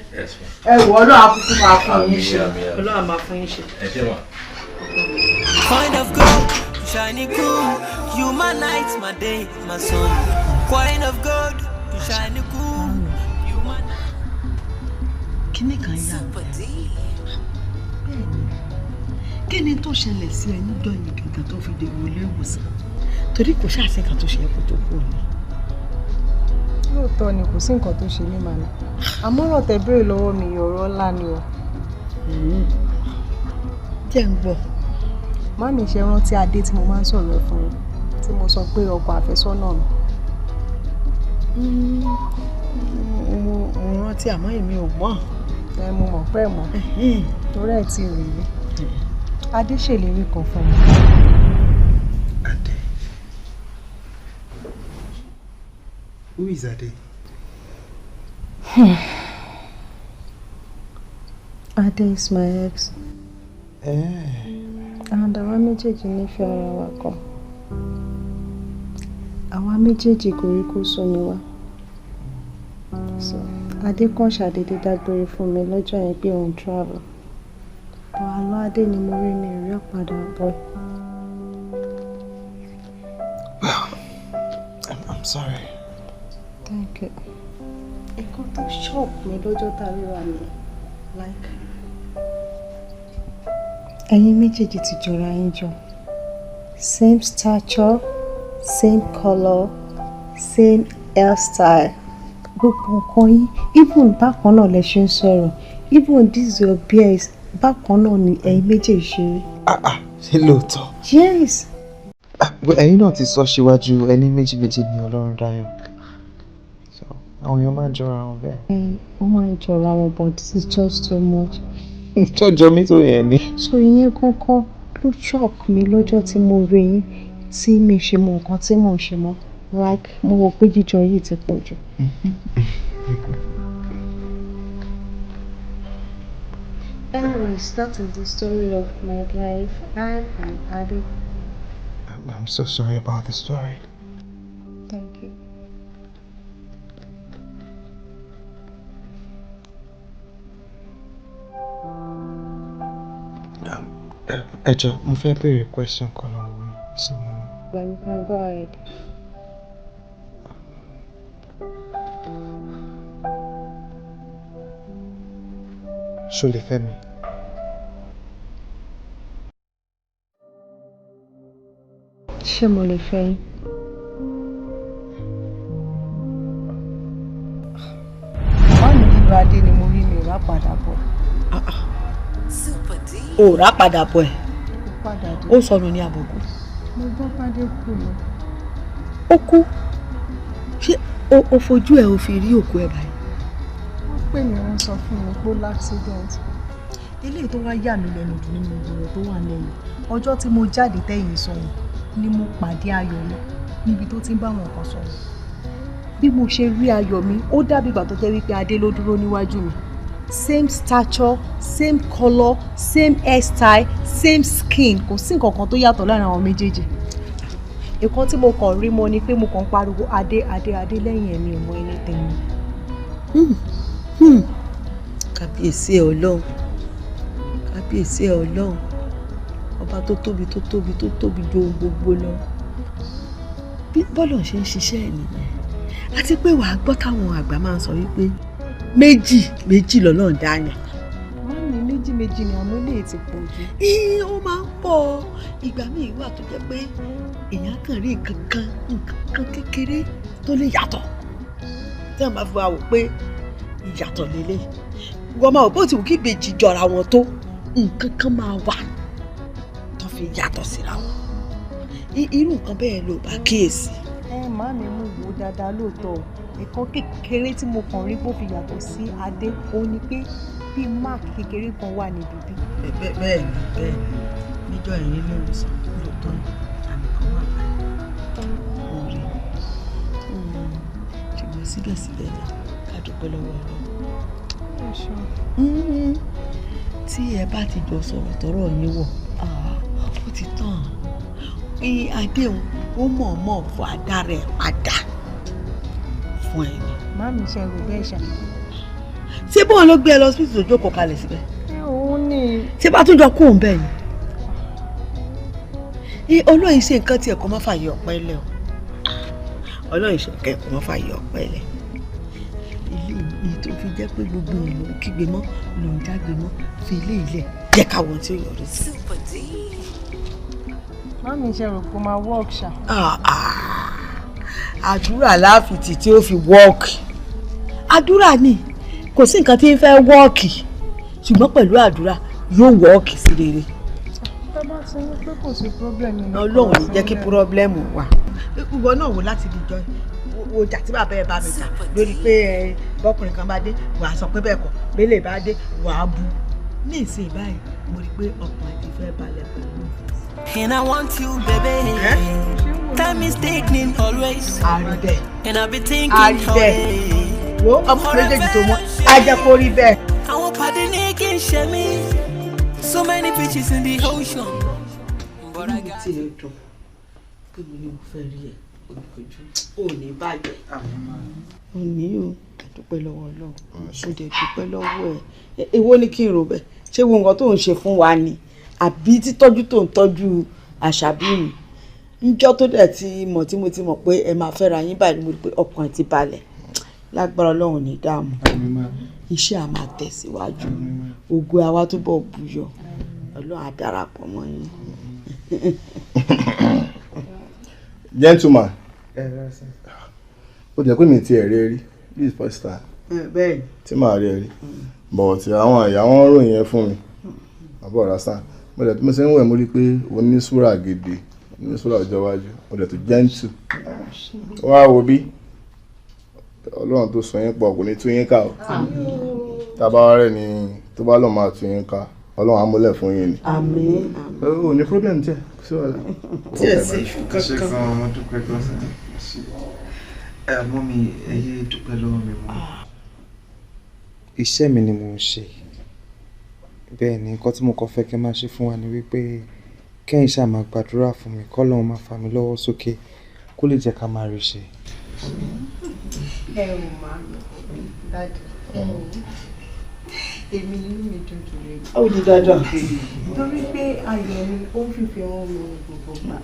Speaker 4: Ẹ wọ Ọlọ́run akúkú máa fún yín ṣe. Ọlọ́run máa fún yín ṣe.
Speaker 11: Ẹ ṣé wà.
Speaker 7: Kind of gold, shiny cool. You my night, my day, my sun. Coin of gold, shiny cool. You my night.
Speaker 4: Kíní kan yà mí. Bẹ́ẹ̀ni, kí ni tó ṣẹlẹ̀ sí ẹ níjọ́ yìí gangan tó fi dèrò ilé ìwòsàn? Torí kò ṣàṣẹ kan tó ṣe ẹkọ tó kù ni.
Speaker 6: Lóòótọ́ ni kò sí nǹkan tó ṣe mí màmá, àmọ́ ọ̀rọ̀ tẹ́ béèrè lọ́wọ́ mi ọ̀rọ̀ ńlá ni o.
Speaker 4: Jẹ́ ń gbọ́.
Speaker 6: Màmí ṣe rántí Adé tí mo máa ń sọ̀rọ̀ ẹ̀ fún yín, tí mo sọ pé ọkọ àfẹ́sọ́nà mi.
Speaker 4: Mo rántí, àmọ́ èmi ò mọ̀.
Speaker 6: Ẹ mo mọ̀ pẹ́ mọ̀. Torí ẹ̀ tí rí mi. Adé ṣèlérí kan fún mi.
Speaker 18: Adé. Who is Adé?
Speaker 6: Adé is my ex. And àwa méjèèjì nífẹ̀ẹ́ ara wa gan. Àwa méjèèjì kòríkòsùn ni wá. So, Adé kàn ṣàdédé dágbére fún mi lọ́jọ́ yẹn pé òun travel. But àlọ́ Adé ni mo rí, mi ò rí ọ̀padà bọ̀.
Speaker 18: Well, I'm sorry.
Speaker 6: Thank you. Nǹkan tó shock mi lọ́jọ́ tá a ríra mi, like, ẹ̀yin méjèèjì ti jọra yín jọ. Same stature, same colour, same hairstyle. Gbogbo nǹkan yín, even bákan náà lẹ ṣe ń sọ̀rọ̀, even this your beard, bákan náà ni ẹ̀yin méjèèjì ṣe rí.
Speaker 18: Ṣé lóòótọ́?
Speaker 6: Yes.
Speaker 18: Ẹ̀yin náà ti sọ síwájú, ẹni méjì méjì ni Ọlọ́run dáyọ̀. So, àwọn èèyàn máa ń jọra wọn bẹ́ẹ̀.
Speaker 6: Ó máa ń jọra wọn, but this is just too much.
Speaker 18: Tọ́jọ́ mi tó yẹn ni.
Speaker 6: So ìyẹn kankan ló shock mi lọ́jọ́ tí mo rí yín, tí mi ṣe mọ nǹkan tí mò ń ṣe mọ́. Like, mo wò pé jíjọ yìí ti pọ̀ jù. Anyways, that is the story of my life. I am Ade.
Speaker 18: I'm so sorry about the story.
Speaker 6: Thank you.
Speaker 18: Ẹ jọ̀ọ́, mo fẹ́ béèrè question kan lọ́wọ́ yín. So,
Speaker 6: Well, you can go ahead.
Speaker 18: Ṣo lè fẹ́ mi?
Speaker 6: Ṣé mo lè fẹ́ yín?
Speaker 4: Màmá mi, lílo Adé ni mo rí, mi ò rá padà bọ̀.
Speaker 13: O ò rà padà bọ̀ ẹ̀?
Speaker 6: Kò padà dé.
Speaker 13: Ó sọnù ní àbùkù.
Speaker 6: Mo gbọ́ pàdé kù lọ.
Speaker 13: Ó kú? Ṣé o fojú ẹ o fi rí òkú ẹ báyìí?
Speaker 6: Wọ́n pè mí, wọ́n sọ fún mi pé ó l'accident.
Speaker 3: Eléyìí tó wá yà mí lẹ́nu jù nínú ọ̀rọ̀ tó wà lẹ́yìn, ọjọ́ tí mo jáde tẹ́yìn sọ̀rọ̀ ni mo pàdé Ayọ̀mí níbi tó ti ń bá àwọn kan sọ̀rọ̀. Bí mo ṣe rí Ayọ̀mí, ó dàbí ìgbà tó jẹ́ wípé Adé ló dúró níwájú mi. Same stature, same colour, same hairstyle, same skin. Kò sí nǹkan kan tó yàtọ̀ láàrin àwọn méjèèjì. Nǹkan tí mo kàn rí mọ́ ni pé mo kàn ń pariwo Adé, Adé, Adé lẹ́yìn ẹ̀mí, ò mọ anything.
Speaker 13: Kábíyèsí ẹ Ọlọ́run, kábíyèsí ẹ Ọlọ́run, ọba tó tóbi, tó tóbi, tó tóbi ju ohun gbogbo lọ. Bí bọ́lọ̀ ṣe ń ṣiṣẹ́ ẹ̀ nìyẹn. Àti pé wàá gbọ́ táwọn àgbà máa ń sọ wípé méjì méjì lọ́lọ́run dáyàn.
Speaker 6: Mummy, méjì méjì ni, àmọ́ eléyìí ti pọ̀ jù.
Speaker 13: Ìyẹn ó máa ń pọ̀. Ìgbà míì wà tó jẹ́ pé èèyàn kàn rí nǹkan kan, nǹkan kan kékeré tó lè yàtọ̀, tí wọ́n bá fi wá wò pé ìyàtọ̀ lélẹ̀, wọ́n máa wò bó ti wù kí ìbejì jọra wọn tó, nǹkan kan máa wà tó fi yàtọ̀ síra wọn. Irú nǹkan bẹ́ẹ̀ ló bá kíyèsí.
Speaker 6: Ẹ màámi, mú wò ó dáadáa lóòótọ́ o. Nǹkan kékeré tí mo kàn rí bó fi yàtọ̀ sí Adé, òun ni pé bí mark kékeré kan wà níbi bí.
Speaker 4: Bẹ́ẹ̀ ni, bẹ́ẹ̀ ni, níjọ́ yẹn nílé ìwòsàn lóòótọ́ ni àmì kan wà báyìí, mo rí i.
Speaker 13: Ṣùgbọ́n síbẹ̀síbẹ̀ náà, ká dúpẹ́ lọ́wọ́ Ọlọ́run. Tí ẹ bá ti jọ sọ̀rọ̀ tọ́rọ̀ yín wọ̀, ó ti tán. Adéhùn ó mọ̀ọ́mọ̀ fọ adára ẹ̀ padà fún ẹ ni.
Speaker 6: Màámi, ṣe rò bẹ́ẹ̀ ṣá?
Speaker 13: Ṣé bóun ló gbé ẹ lọ sí tó jókòó kalẹ̀ síbẹ̀?
Speaker 6: Ẹ òun ni.
Speaker 13: Ṣé bá tún jọ kó òun bẹ́ẹ̀ ni? Ọlọ́run ṣe nǹkan tiẹ̀ kó má fààyè ọ̀pẹ lẹ̀ o. Ọlọ́run ṣe nǹkan kó má fààyè ọ̀pẹ lẹ̀. Ilé yìí tó fi jẹ́ pé gbogbo èèyàn ló ń kígbe mọ́, ló ń jágbe mọ́, fi ilé ilẹ̀ jẹ́ káwọn tí ó yọrí sí.
Speaker 6: Màámi, ṣe rò pé ó máa work ṣá?
Speaker 13: Àdúrà láàfìtì tí ó fi wọ́ọ̀kì. Àdúrà ni, kò sí nǹkan tí ń fẹ́ wọ́ọ̀kì, ṣùgbọ́n pẹ̀lú àdúrà yóò wọ́ọ̀kì sí rere.
Speaker 6: Tá bá ti ní pé kò sí problem nínú.
Speaker 13: Ọlọ́run ní jẹ́ kí problem wà. Ìwọ náà wò láti di jọ wo jà tí bàbá ẹ bá mi jà lórí pé ẹ bọ́kùnrin kan bá dé, wàá sọ pé bẹ́ẹ̀ kọ́, bẹ́lẹ̀ bá dé, wàá bu.
Speaker 4: Ní ìsìn báyìí mo rí i pé ọkàn ẹ̀ ti fẹ́ balẹ̀ pẹ̀lú.
Speaker 7: And I want you, baby. Time is ticking always.
Speaker 4: Àríbẹ̀.
Speaker 7: And I be thinking all day.
Speaker 4: Wo ọmọ méjèèjì tó mọ ajẹ́kórí rí bẹ́ẹ̀.
Speaker 7: Àwọn pàdé ní kí n ṣe mí. So many fishes in the ocean.
Speaker 4: Inú mi ti ẹ̀ dùn pé mo ní mo fẹ́ rí ẹ ojú ò ní bàjẹ́. Ò ní o, dúpẹ́ lọ́wọ́ Ọlọ́run, mo dẹ̀ dúpẹ́ lọ́wọ́ ẹ̀. Èwo ni kí n rò bẹ́ẹ̀? Ṣé wo nǹkan tó ń ṣe fún wa ni? Àbí títọ́jú tó ń tọ́jú àṣàbí mi? Níjọ́ tó dẹ̀ ti mọ̀ tí mo ti mọ̀ pé ẹ máa fẹ́ra yín báyìí ni mo rí pé ọkàn ẹ̀ ti balẹ̀. Lágbára Ọlọ́run ní dààmú. Iṣẹ́ a máa tẹ̀síwájú. Ògo àwa túbọ̀ bùyọ̀. Ọlọ́run á darapọ̀ mọ́ yín.
Speaker 2: Gentleman, ó jẹ́ pé mi ti ẹ̀ rí ẹ rí, this is first time tí màá rí ẹ rí, but àwọn ìyá wọn ròyìn ẹ fún mi, àbọ̀ rásán, mo dẹ̀ tí mo ṣe ń wẹ̀ mo rí pé o ní súrà gidi, o ní súrà ọjọ́ iwájú, o dẹ̀ tó gentle. Wá wo bí Ọlọ́run tó sọ yín pọ̀ kò ní tú yín ká o, tábà rẹ̀ ni tó bá lọ́ọ́ máa tú yín ká, Ọlọ́run á múlẹ̀ fún yín ni.
Speaker 4: Àmín.
Speaker 2: O ní problem tiẹ̀, kò sí wàhálà.
Speaker 4: Tí ẹ sì fún kankan.
Speaker 18: Ṣé gan-an mo dúpẹ́ gan-an. Mọ́mí, ẹ yé dúpẹ́ lọ́wọ́ mi mọ́. Iṣẹ́ mi ni mò ń ṣe. Bẹ́ẹ̀ ni nǹkan tí mo kàn fẹ́ kẹ́ máa ṣe fún wa ni wípé kẹ́yìn ṣáà máa gbàdúrà fún mi k'Ọlọ́run máa fà mí lọ́wọ́ sókè kó lè jẹ́ ká máa rí ṣe.
Speaker 6: Ẹ ò máa dájú. Èmi inú mi dùn jù rẹ̀.
Speaker 4: Ó di dandan.
Speaker 6: Torí pé ayọ̀ mi ó ń fífi hàn mi ní gbogbo ìgbà.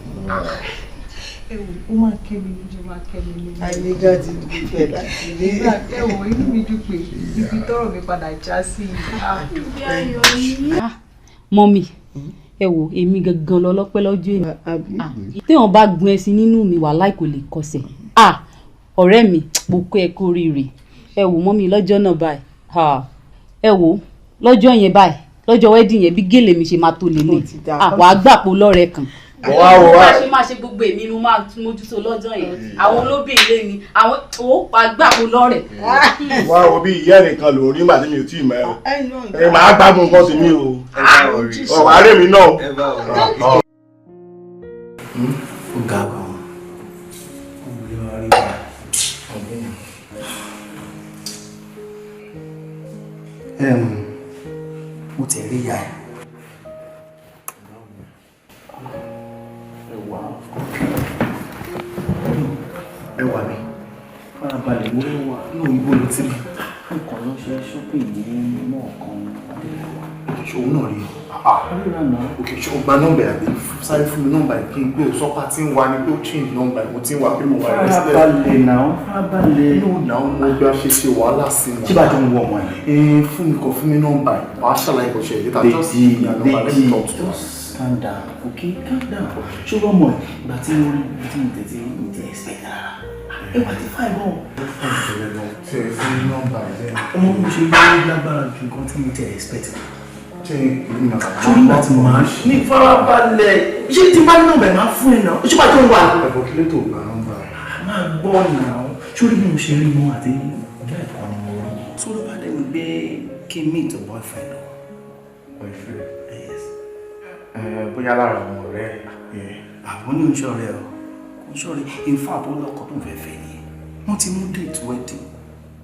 Speaker 6: Ẹ wò ó máa kẹ́ mi lójú, máa kẹ́ mi lójú.
Speaker 4: Ayé gan ti dúpẹ́ láti rí.
Speaker 6: Ẹ wò inú mi dùn pé ibi tọ́rọ̀ mi padà já sí i.
Speaker 19: Mọ́mì, ẹ wò èmi gangan lọ lọ́pẹ́ lọ́jọ́ èmi. Téèyàn bá gun ẹṣin nínú mi wàláì kò lè kọsẹ̀. Ọ̀rẹ́ mi, mo kó ẹ kú oríire. Ẹ wò mọ́mì lọ́jọ́ náà báyìí. Ẹ wò lọ́jọ́ yẹn báyìí, lọ́jọ́ wedding yẹn bí gèlè mi ṣe máa tó lélẹ̀. Wàá gbà pé lọ́rẹ̀ẹ́ kan.
Speaker 2: Wá wò wá.
Speaker 19: Bá ṣe máa ṣe gbogbo èmi ni mo máa mójútó lọ́jọ́ yẹn. Àwọn olóbìnrin ni àwọn ò wàá gbà pé lọ́rẹ̀ẹ́.
Speaker 2: Wá wo bí ìyá nìkan lòún rí màá tí mi ò tí ì mọ̀ ẹ́ o. Ẹ máa gbádùn nǹkan tèmi o. Ọ̀wọ́ àárẹ̀ mi náà.
Speaker 15: Ó ga gan-an. Ó wọlé wá rí wa. Mo ti rí ìyá ẹ̀. Ẹwà mi, farabalẹ̀ wo ló wà ní òyìnbó ló ti rí.
Speaker 20: Mo kàn lọ ṣe shopping ní mall kan Adéláwà.
Speaker 1: Ṣé òun náà rí ọ? Ok, ṣé o gba nọ́mbà ẹ̀ àbí sáré fún mi nọ́mbà ẹ̀ kí n gbé o sọ́pà tí ń wa ni pé ó change nọ́mbà ẹ̀ mo ti ń wa pé mo wà rẹ̀ sílẹ̀.
Speaker 20: Farabalẹ̀ náà, farabalẹ̀.
Speaker 1: No náà mo gbá ṣe ṣe wàhálà sí mi.
Speaker 20: Ṣé bá jọ ń wọ ọmọ
Speaker 1: ẹ̀? Fún mi kàn fún mi nọ́mbà ẹ̀, wàá ṣàlàyé kò ṣe ìdíta. Just give me number, let me talk to her.
Speaker 20: Just calm down, okay? Calm down. Ṣé o mọ̀ ìgbà tí mo rí ibi tí mo tẹ̀sí mi ti expect rárá? Ẹwà ti fà ìbọn. Ọmọ mi ṣe yóò lágbára ju nǹkan tí mo tẹ̀ expect.
Speaker 1: Ṣé
Speaker 20: nígbà tí mo máa ní farabalẹ̀? Ṣé tí bá ní nọ́mbà ẹ̀ máa fún ẹ náà? Ṣé bá tó ń wà?
Speaker 1: Ẹ̀bùn kí ló tó gba nọ́mbà ẹ̀?
Speaker 20: Máa gbọ́ náà. Ṣé orí bí mo ṣe rí mọ́ àti ọjọ́ ẹ̀kọ́ ni mo rí? Tó ló bá dẹ́nu gbé kí n meet your boyfriend o.
Speaker 1: Boyfriend?
Speaker 20: Yes.
Speaker 1: Bóyá lára àwọn ọ̀rẹ́ ẹ̀.
Speaker 20: Àwọn ní oṣù ọ̀rẹ́ o. Oṣù ọ̀rẹ́ in fact ó lọ́kọ tó ń fẹ́ fẹ́ ni. Wọ́n ti mú date wedding.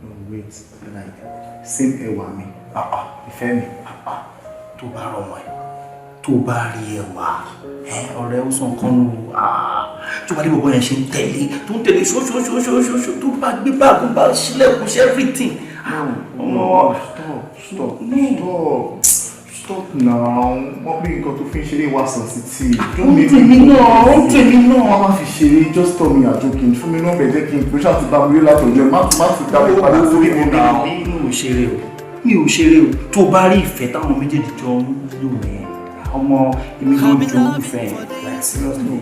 Speaker 1: No wait, like same ẹwà mi. Ìfẹ́ mi.
Speaker 20: Tó bá rọmọ ẹ, tó bá rí ẹwà ọ̀rẹ́ ó sọ nǹkan nù, tó bá dé bọ̀bọ̀ yẹn ṣe ń tẹ̀lé tó ń tẹ̀lé ṣoṣoṣoṣoṣo tó bá gbé báàgù bá ṣílẹ̀kùn ṣe everything.
Speaker 1: No, stop, stop, stop, stop now. Wọ́n bí nǹkan tó fi ń ṣeré wá sensitive.
Speaker 20: Ó ń tèmi náà, ó ń tèmi náà.
Speaker 1: Wọ́n máa fi ṣeré, just tell me you're joking. Fún mi náà bẹ̀ jẹ́ kí n pè ṣáà ti bá mi rí látọ̀jọ́ má tún dá mi padà sí mi náà.
Speaker 20: Mi ò ṣeré o, mi ò ṣeré o. Tó bá rí ìfẹ́ táwọn méjèèjì jọ ń lò yẹn, ọmọ èmi ló ń jọ ìfẹ́ yẹn, like seriously.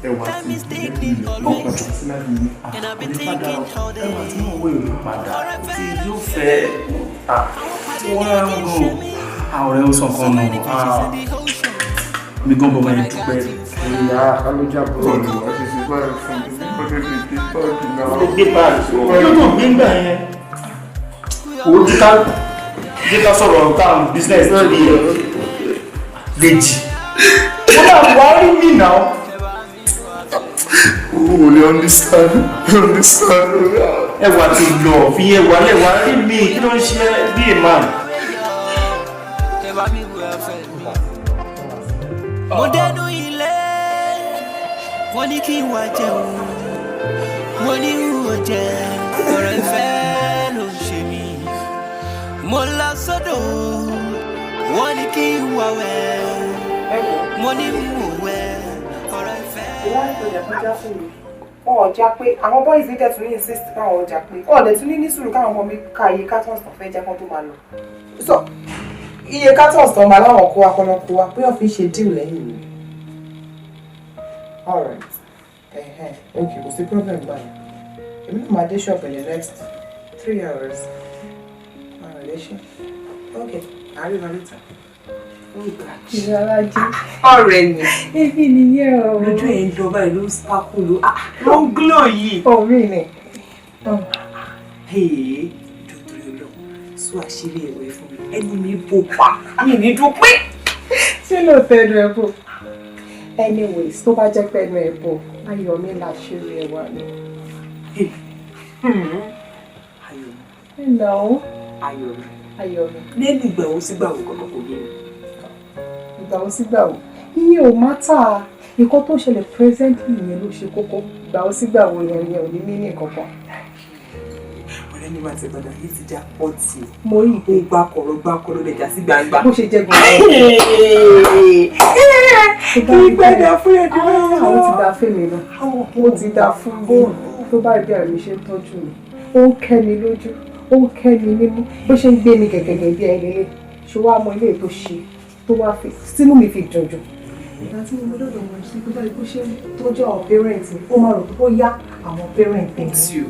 Speaker 1: Ẹwà tí
Speaker 20: ọkọ̀ jọ sí láti ní àkọlé padà ẹwà tí wọ́n wé ìlú padà tí yóò fẹ́ tí wọ́n rán gan ọ̀rẹ́ ó sàn kan nù mi gan bọ́mọ yẹn dúpẹ́.
Speaker 1: Ìyá alójà búrò ni wọ́n ṣe ṣe báyìí fún mi ó ṣe ṣe dé báàgì náà.
Speaker 20: Ó gbé báàgì yóò tó gbé ńgbà yẹn. Owó ti ká.
Speaker 11: Jẹ́ ká sọ̀rọ̀ táwọn business tó ní ẹ̀. Dèjì. Ó náà wá rí mi náà.
Speaker 2: O ò lè understand, understand.
Speaker 11: Ẹwà ti lọ, fi ẹwà lẹ́wà rí mi, kí ló ń ṣe bí a man?
Speaker 7: Mo dẹnu ilé, wọ́n ní kí n wá jẹun, mo ní n ò jẹ, ọ̀rọ̀ ìfẹ́ ló ń ṣe mí. Mo lọ sódò, wọ́n ní kí n wá wẹ̀, mo ní n ò wẹ̀, ọ̀rọ̀ ìfẹ́.
Speaker 9: Wọn ò já pé àwọn boys ní dẹ̀tún ní insist káwọn ọjà pé wọn ò dẹ̀ tún ní ní sùúrù káwọn ọmọ mi ka iye cartons tó fẹ́ jẹ́ kán tó máa lọ. So iye cartons tó máa láwọn kó wa kọ́nà kó wa bóyá fi ṣe deal lẹ́yìn mi. Alright, okay, kò sí problem báyìí. Èmi náà máa dé shop in the next 3 hours. Alright, ẹ ṣé. Okay, àárín wa later.
Speaker 6: Ìyálájé.
Speaker 9: Ọ̀rẹ́ mi.
Speaker 6: Èmi nìyẹn o.
Speaker 9: Lójú ẹ̀ ń dán báyìí, ló ń sparkle, ló ń glow yìí.
Speaker 6: Oh, really?
Speaker 9: Hey, dòdò lọ, sọ àṣírí ẹ̀wẹ̀ fún mi. Ẹnu mi bò pa, mi ní dúpẹ́.
Speaker 6: Ṣé lóòótọ́ ẹnu ẹ̀ bò? Anyways, tó bá jẹ́ pé ẹnu ẹ̀ bò, ayọ̀ mi làṣírí ẹwà mi.
Speaker 9: Ayọ̀ mi.
Speaker 6: No.
Speaker 9: Ayọ̀ mi.
Speaker 6: Ayọ̀ mi.
Speaker 9: Lẹ́nu ìgbà wo sígbà wo kọ̀ọ̀kan kò yé mi.
Speaker 6: Ìgbà wo sígbà wo? Iye ò matter. Nǹkan tó ṣẹlẹ̀ presently yẹn ló ṣe kókó. Ìgbà wo sígbà wo yẹn yẹn ò ní mí ní kankan.
Speaker 9: Ọ̀rẹ́ mi máa ti gbọ́dọ̀ yìí ti já pọ́ọ̀tì.
Speaker 6: Mo rí.
Speaker 9: Ó gbá kọ̀rọ̀ gbá kọ̀rọ̀ lè já sí gbangba.
Speaker 6: Bó ṣe jẹ́ gan-an.
Speaker 9: Ìgbẹ́dà fún ẹ̀dùn náà.
Speaker 6: Àwọn ti da fún mi lọ. Ó ti da fún mi. Tó bá rí bí àrùn mi ṣe ń tọ́jú mi. Ó ń kẹ́ mi lójú. Ó ń kẹ́ mi nímú. Bó ṣe ń gbé mi gẹ̀gẹ̀gẹ̀ bí ẹni lé. Ṣé wàá mọ ilé tó ṣe tó wá fi sínú mi fi dùn jù? Ìgbà tí mo dọ̀dọ̀ wọn sí pé báyìí bó ṣe ń tọ́jú àwọn parents mi, ó máa rò pé ó yá àwọn parents mi.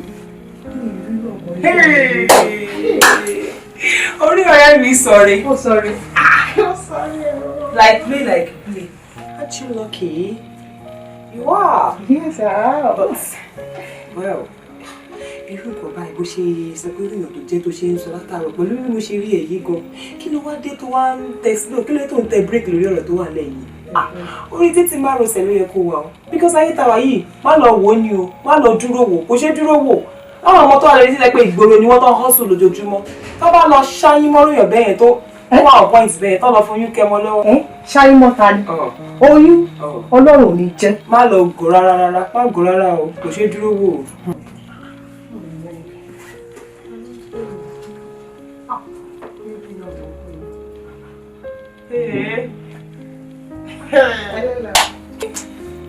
Speaker 9: Orí ọ̀rẹ́ mi sọ̀rí.
Speaker 6: Ó sọ̀rí. Ó sọ̀rí ẹ̀rọ.
Speaker 9: Like play like play. Aren't you lucky? You are.
Speaker 6: Yes, I am.
Speaker 9: But, well, irú nǹkan báyìí, bó ṣe sọ pé irú èèyàn tó jẹ́ tó ṣe ń sọ látàárọ̀ pẹ̀lú bí mo ṣe rí èyí gan, kí ló wá dé tó wá ń tẹ slow? Kí ló dé tó ń tẹ brake lórí ọ̀rọ̀ tó wà lẹ́yìn? Ah, orí títí márosẹ̀ ló yẹ kó wà o, because ayé tàwa yìí, má lọ wò ó ni o, má lọ dúró wò, kò ṣe dúró wò. Láwọn ọmọ tó wà lórí sílẹ̀ pé ìgboro ni wọ́n tó ń hustle lójoojúmọ́, tó bá lọ ṣáyín mọ́rùyàn bẹ́yẹn tó wà on point bẹ́yẹn, tó lọ fún yín kẹmọ lọ́wọ́.
Speaker 6: Ṣáyín mọ́ ta ni? Oyún Ọlọ́run ò ní jẹ́.
Speaker 9: Má lọ gò rárá rárá, má gò rárá o, kò ṣe dúró wò o. Hey.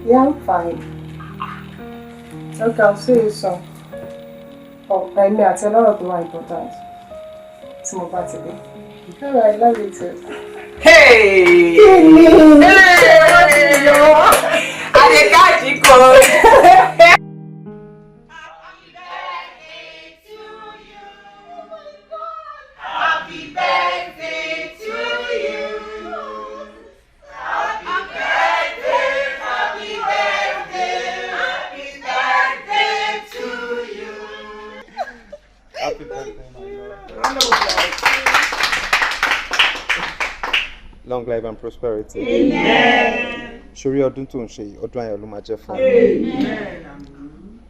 Speaker 6: Yeah, I'm fine. Okay, I'll see you soon. Oh, èmi àti ọlọ́rọ̀ tó wà important. Tí mo bá ti dé. All right, love you too.
Speaker 9: Hey!
Speaker 6: Kí ni?
Speaker 9: Hey!
Speaker 6: Wọ́n ti yọ.
Speaker 9: Àdèkájì kan.
Speaker 7: Happy birthday to you. Happy birthday, happy birthday, happy birthday to you.
Speaker 18: Happy birthday, my love. Long life and prosperity.
Speaker 7: Amen.
Speaker 18: Ṣorí ọdún tó ń ṣe yìí, ọdún ayọ̀ ló máa jẹ́ fún ọ.
Speaker 7: Amen.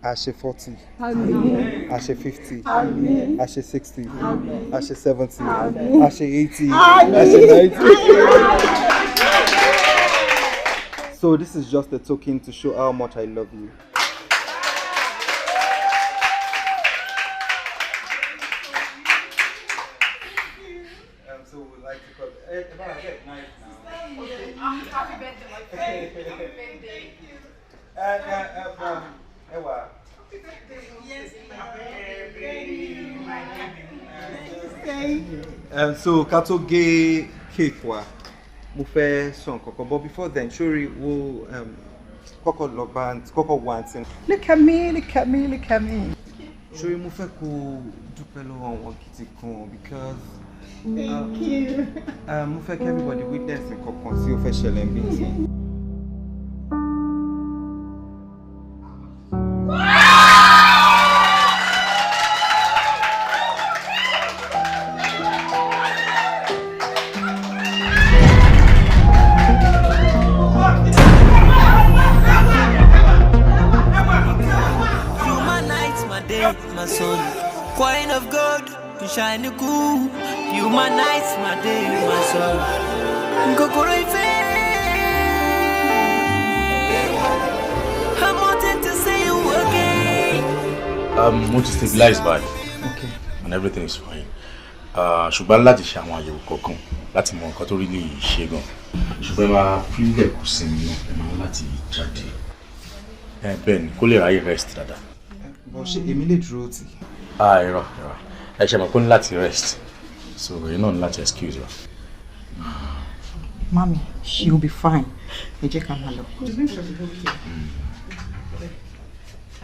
Speaker 18: A ṣe 40.
Speaker 7: Àmín.
Speaker 18: A ṣe 50.
Speaker 7: Àmín.
Speaker 18: A ṣe 60.
Speaker 7: Àmín.
Speaker 18: A ṣe 70.
Speaker 7: Àmín.
Speaker 18: A ṣe 80.
Speaker 7: Àmín.
Speaker 18: A ṣe 90. So this is just a token to show how much I love you. So we'd like to cut. Get knife now.
Speaker 7: Happy birthday, my friend. Happy birthday.
Speaker 18: Ewa.
Speaker 7: Yes, my baby. My baby.
Speaker 18: So ká tó gé cake wa, mo fẹ́ sọ nǹkan kan, but before then, sórí wo, kọ́kọ́ lọ bá kọ́kọ́ wo àǹtí.
Speaker 6: Look at me, look at me, look at me.
Speaker 18: Sórí mo fẹ́ kó dúpẹ́ lọ́wọ́ wọn gidi gan because
Speaker 6: Thank you.
Speaker 18: Mo fẹ́ kí everybody witness nǹkan kan tí ó fẹ́ ṣẹlẹ̀ ń bí sí.
Speaker 7: Coin of gold, you shine cool. You my night, my day, my soul. Kòkòrò ìfẹ́. I'm wanting to see you again.
Speaker 20: Mo ti stabilize báyìí.
Speaker 18: Okay.
Speaker 20: And everything is fine. Ṣùgbọ́n láti ṣe àwọn àyẹ̀wò kọ̀ọ̀kan láti mọ nǹkan tó rí lè ṣe gan. Ṣùgbọ́n ẹ máa fílẹ̀ kù sí mi náà, ẹ máa láti jáde. Ẹ bẹ́ẹ̀ ni, kó lè ráyè rest dáadáa.
Speaker 18: Bọ̀ ṣé èmi lè dúró tì?
Speaker 20: Ah, irọ́ irọ́. Ẹ ṣe mọ̀ pé ó ní láti rest. So èyí náà ní láti excuse wa.
Speaker 21: Mami, she will be fine. Ẹ jẹ́ ká máa lọ.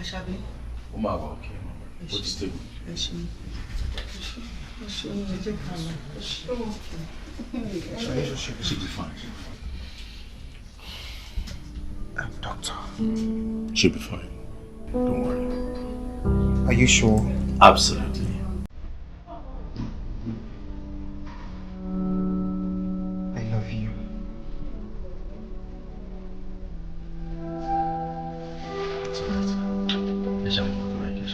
Speaker 4: Àṣàbí.
Speaker 20: Ó máa wà okay, ó ti stable.
Speaker 4: Ẹ ṣe ẹ ṣe ẹ jẹ́ ká lọ.
Speaker 20: She'll be fine.
Speaker 18: Doctor.
Speaker 20: She'll be fine. Don't worry.
Speaker 18: Are you sure?
Speaker 20: Absolutely.
Speaker 18: I love you.
Speaker 20: It's all right. Yes, I'm all right. Yes.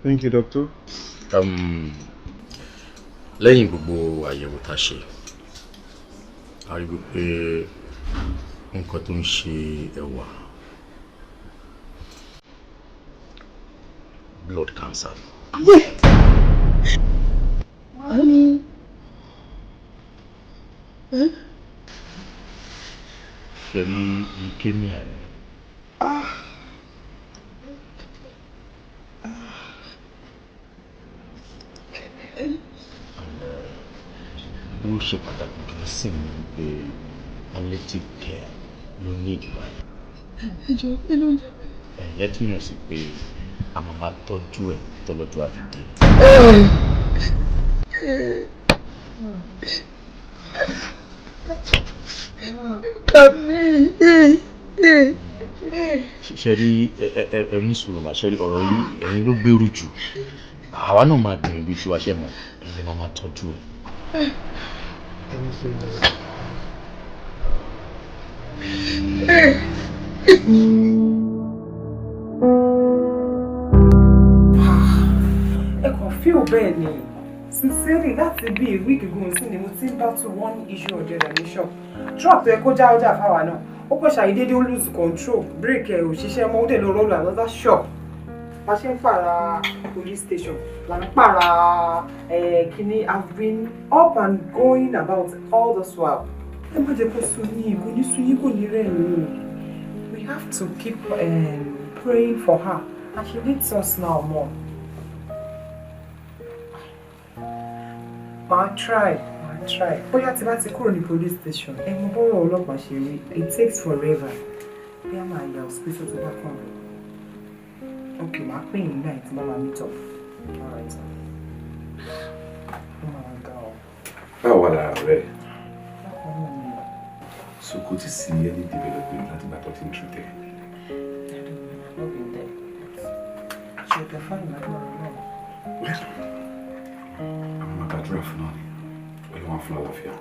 Speaker 18: Thank you, doctor.
Speaker 20: Lẹ́yìn gbogbo àyẹ̀wò tá a ṣe, a rí wípé nǹkan tó ń ṣe Ẹwà blood cancer.
Speaker 4: Mami.
Speaker 20: Pẹ̀lú leukemia ni. Ó ṣe pàtàkì jù sí mi pé palliative care ló ní ìgbà.
Speaker 4: Ẹjọ́ kí ló ń jẹ?
Speaker 20: Ẹ̀yẹ́ túmọ̀ sí pé a máa máa tọ́jú ẹ̀ tọ́lọ́jú àfìdí. Ṣe rí ẹ ní sùúrù màá ṣe rí ọ̀rọ̀ yìí, ẹ̀yin ló gbèrú jù. Àwa náà máa gbìyànjú tí wàá ṣe mọ̀, ẹ̀yin máa máa tọ́jú ẹ̀.
Speaker 9: Ẹ kàn feel bẹ́ẹ̀ ni. Sincerely, láti bí a week ago sí ni mo ti ń battle one issue or the other ní shop. Truck tó yẹ kó já ọjà fáwa náà, ó kàn ṣàìdédé ó lose control, brake ẹ̀ ò ṣiṣẹ́ mọ́, ó dẹ̀ lọ roll another shop. Bá ṣe ń pààrà police station, là ń pààrà kínní. I've been up and going about all this while. Ẹ má jẹ́ kó sú yín, kò ní sú yín, kò ní rẹ̀ yín. We have to keep praying for her, and she needs us now more. Màá try, màá try. Bóyá tí bá ti kúrò ní police station, ẹ mọ bọ́rọ̀ ọlọ́pàá ṣe rí, it takes forever. Bóyá màá ya hospital tó bá kàn mí. Okay, màá pè yín náà tí màá meet up. All right. Ó máa ga ọ.
Speaker 22: Báwo wà lára rẹ?
Speaker 9: Bákan náà ni.
Speaker 22: So kò tí sí any development láti gbà tó ti ń treat ẹ?
Speaker 9: I don't know, I've not been there. She'll be fine lágbára náà.
Speaker 22: Well, àwọn máa gbàdúrà fún náà ni. Ọlọ́run á fún àlàáfíà.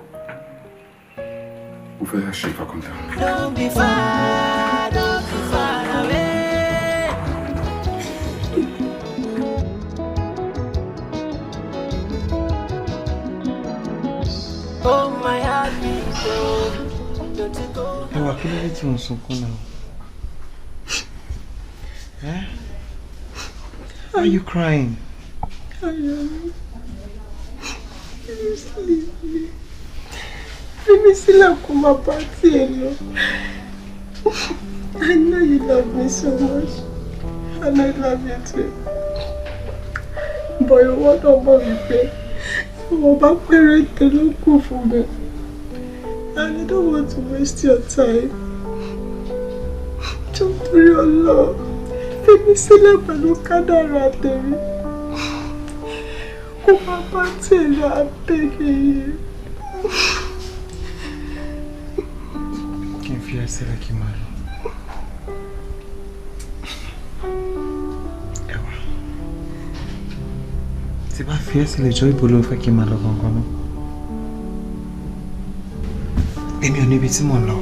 Speaker 22: Mo fẹ́ ṣe ìfakọ́ńtà.
Speaker 7: Don't be far, don't be far away. Oh, my heart beats so. Don't you go.
Speaker 18: Ẹwà, kí ló dé tí ò ń sunkún náà? Eh? Why are you crying?
Speaker 6: Ayọ̀, please leave me. Fi mí sílẹ̀ kó má bá tiẹ̀ lọ. I know you love me so much, and I love you too. But ìwọ náà mọ̀ wípé ìwọ̀n bá péréte ló kù fún mi. And I don't want to waste your time. Jọ̀ọ́ torí Ọlọ́run, fi mí sílẹ̀ pẹ̀lú kádàrá tèmi. Kó má bá tiẹ̀ lọ, I'm begging you.
Speaker 18: Kí n fi ẹ́ sílẹ̀ kí n máa lọ. Tí bá fi ẹ́ sílẹ̀ jọ, ibo ló fẹ́ kí n máa lọ gangan náà? Èmi ò níbi tí mò ń lọ.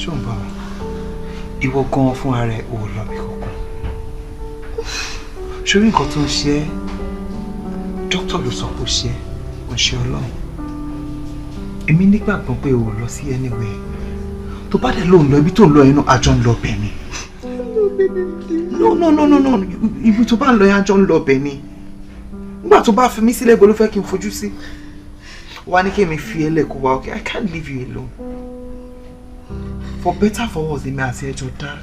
Speaker 18: Ṣé ò ń bọ̀? Ìwọ gan fún ara ẹ̀ ò lọ bí kankan. Ṣorí nǹkan tó ń ṣe ẹ́, dókítà ló sọ pé ó ṣe ẹ́, kò ń ṣe Ọlọ́run. Èmi nígbàgbọ́ pé o ò lọ sí anywhere. Tó bá dẹ̀ lóun lọ ibi tó ń lọ yẹn náà, àjọ ń lọ bẹ̀ ni. No, no, no, no, no, ibi tó bá ń lọ yẹn, àjọ ń lọ bẹ̀ ni. Nígbà tó bá fi mí sílẹ̀, ibo ló fẹ́ kí n fojú sí? Wá ní kí èmi fi ẹ́ lẹ̀ kó wá, okay? I can't leave you alone. For better for worse, èmi àti ẹjọ́ dá.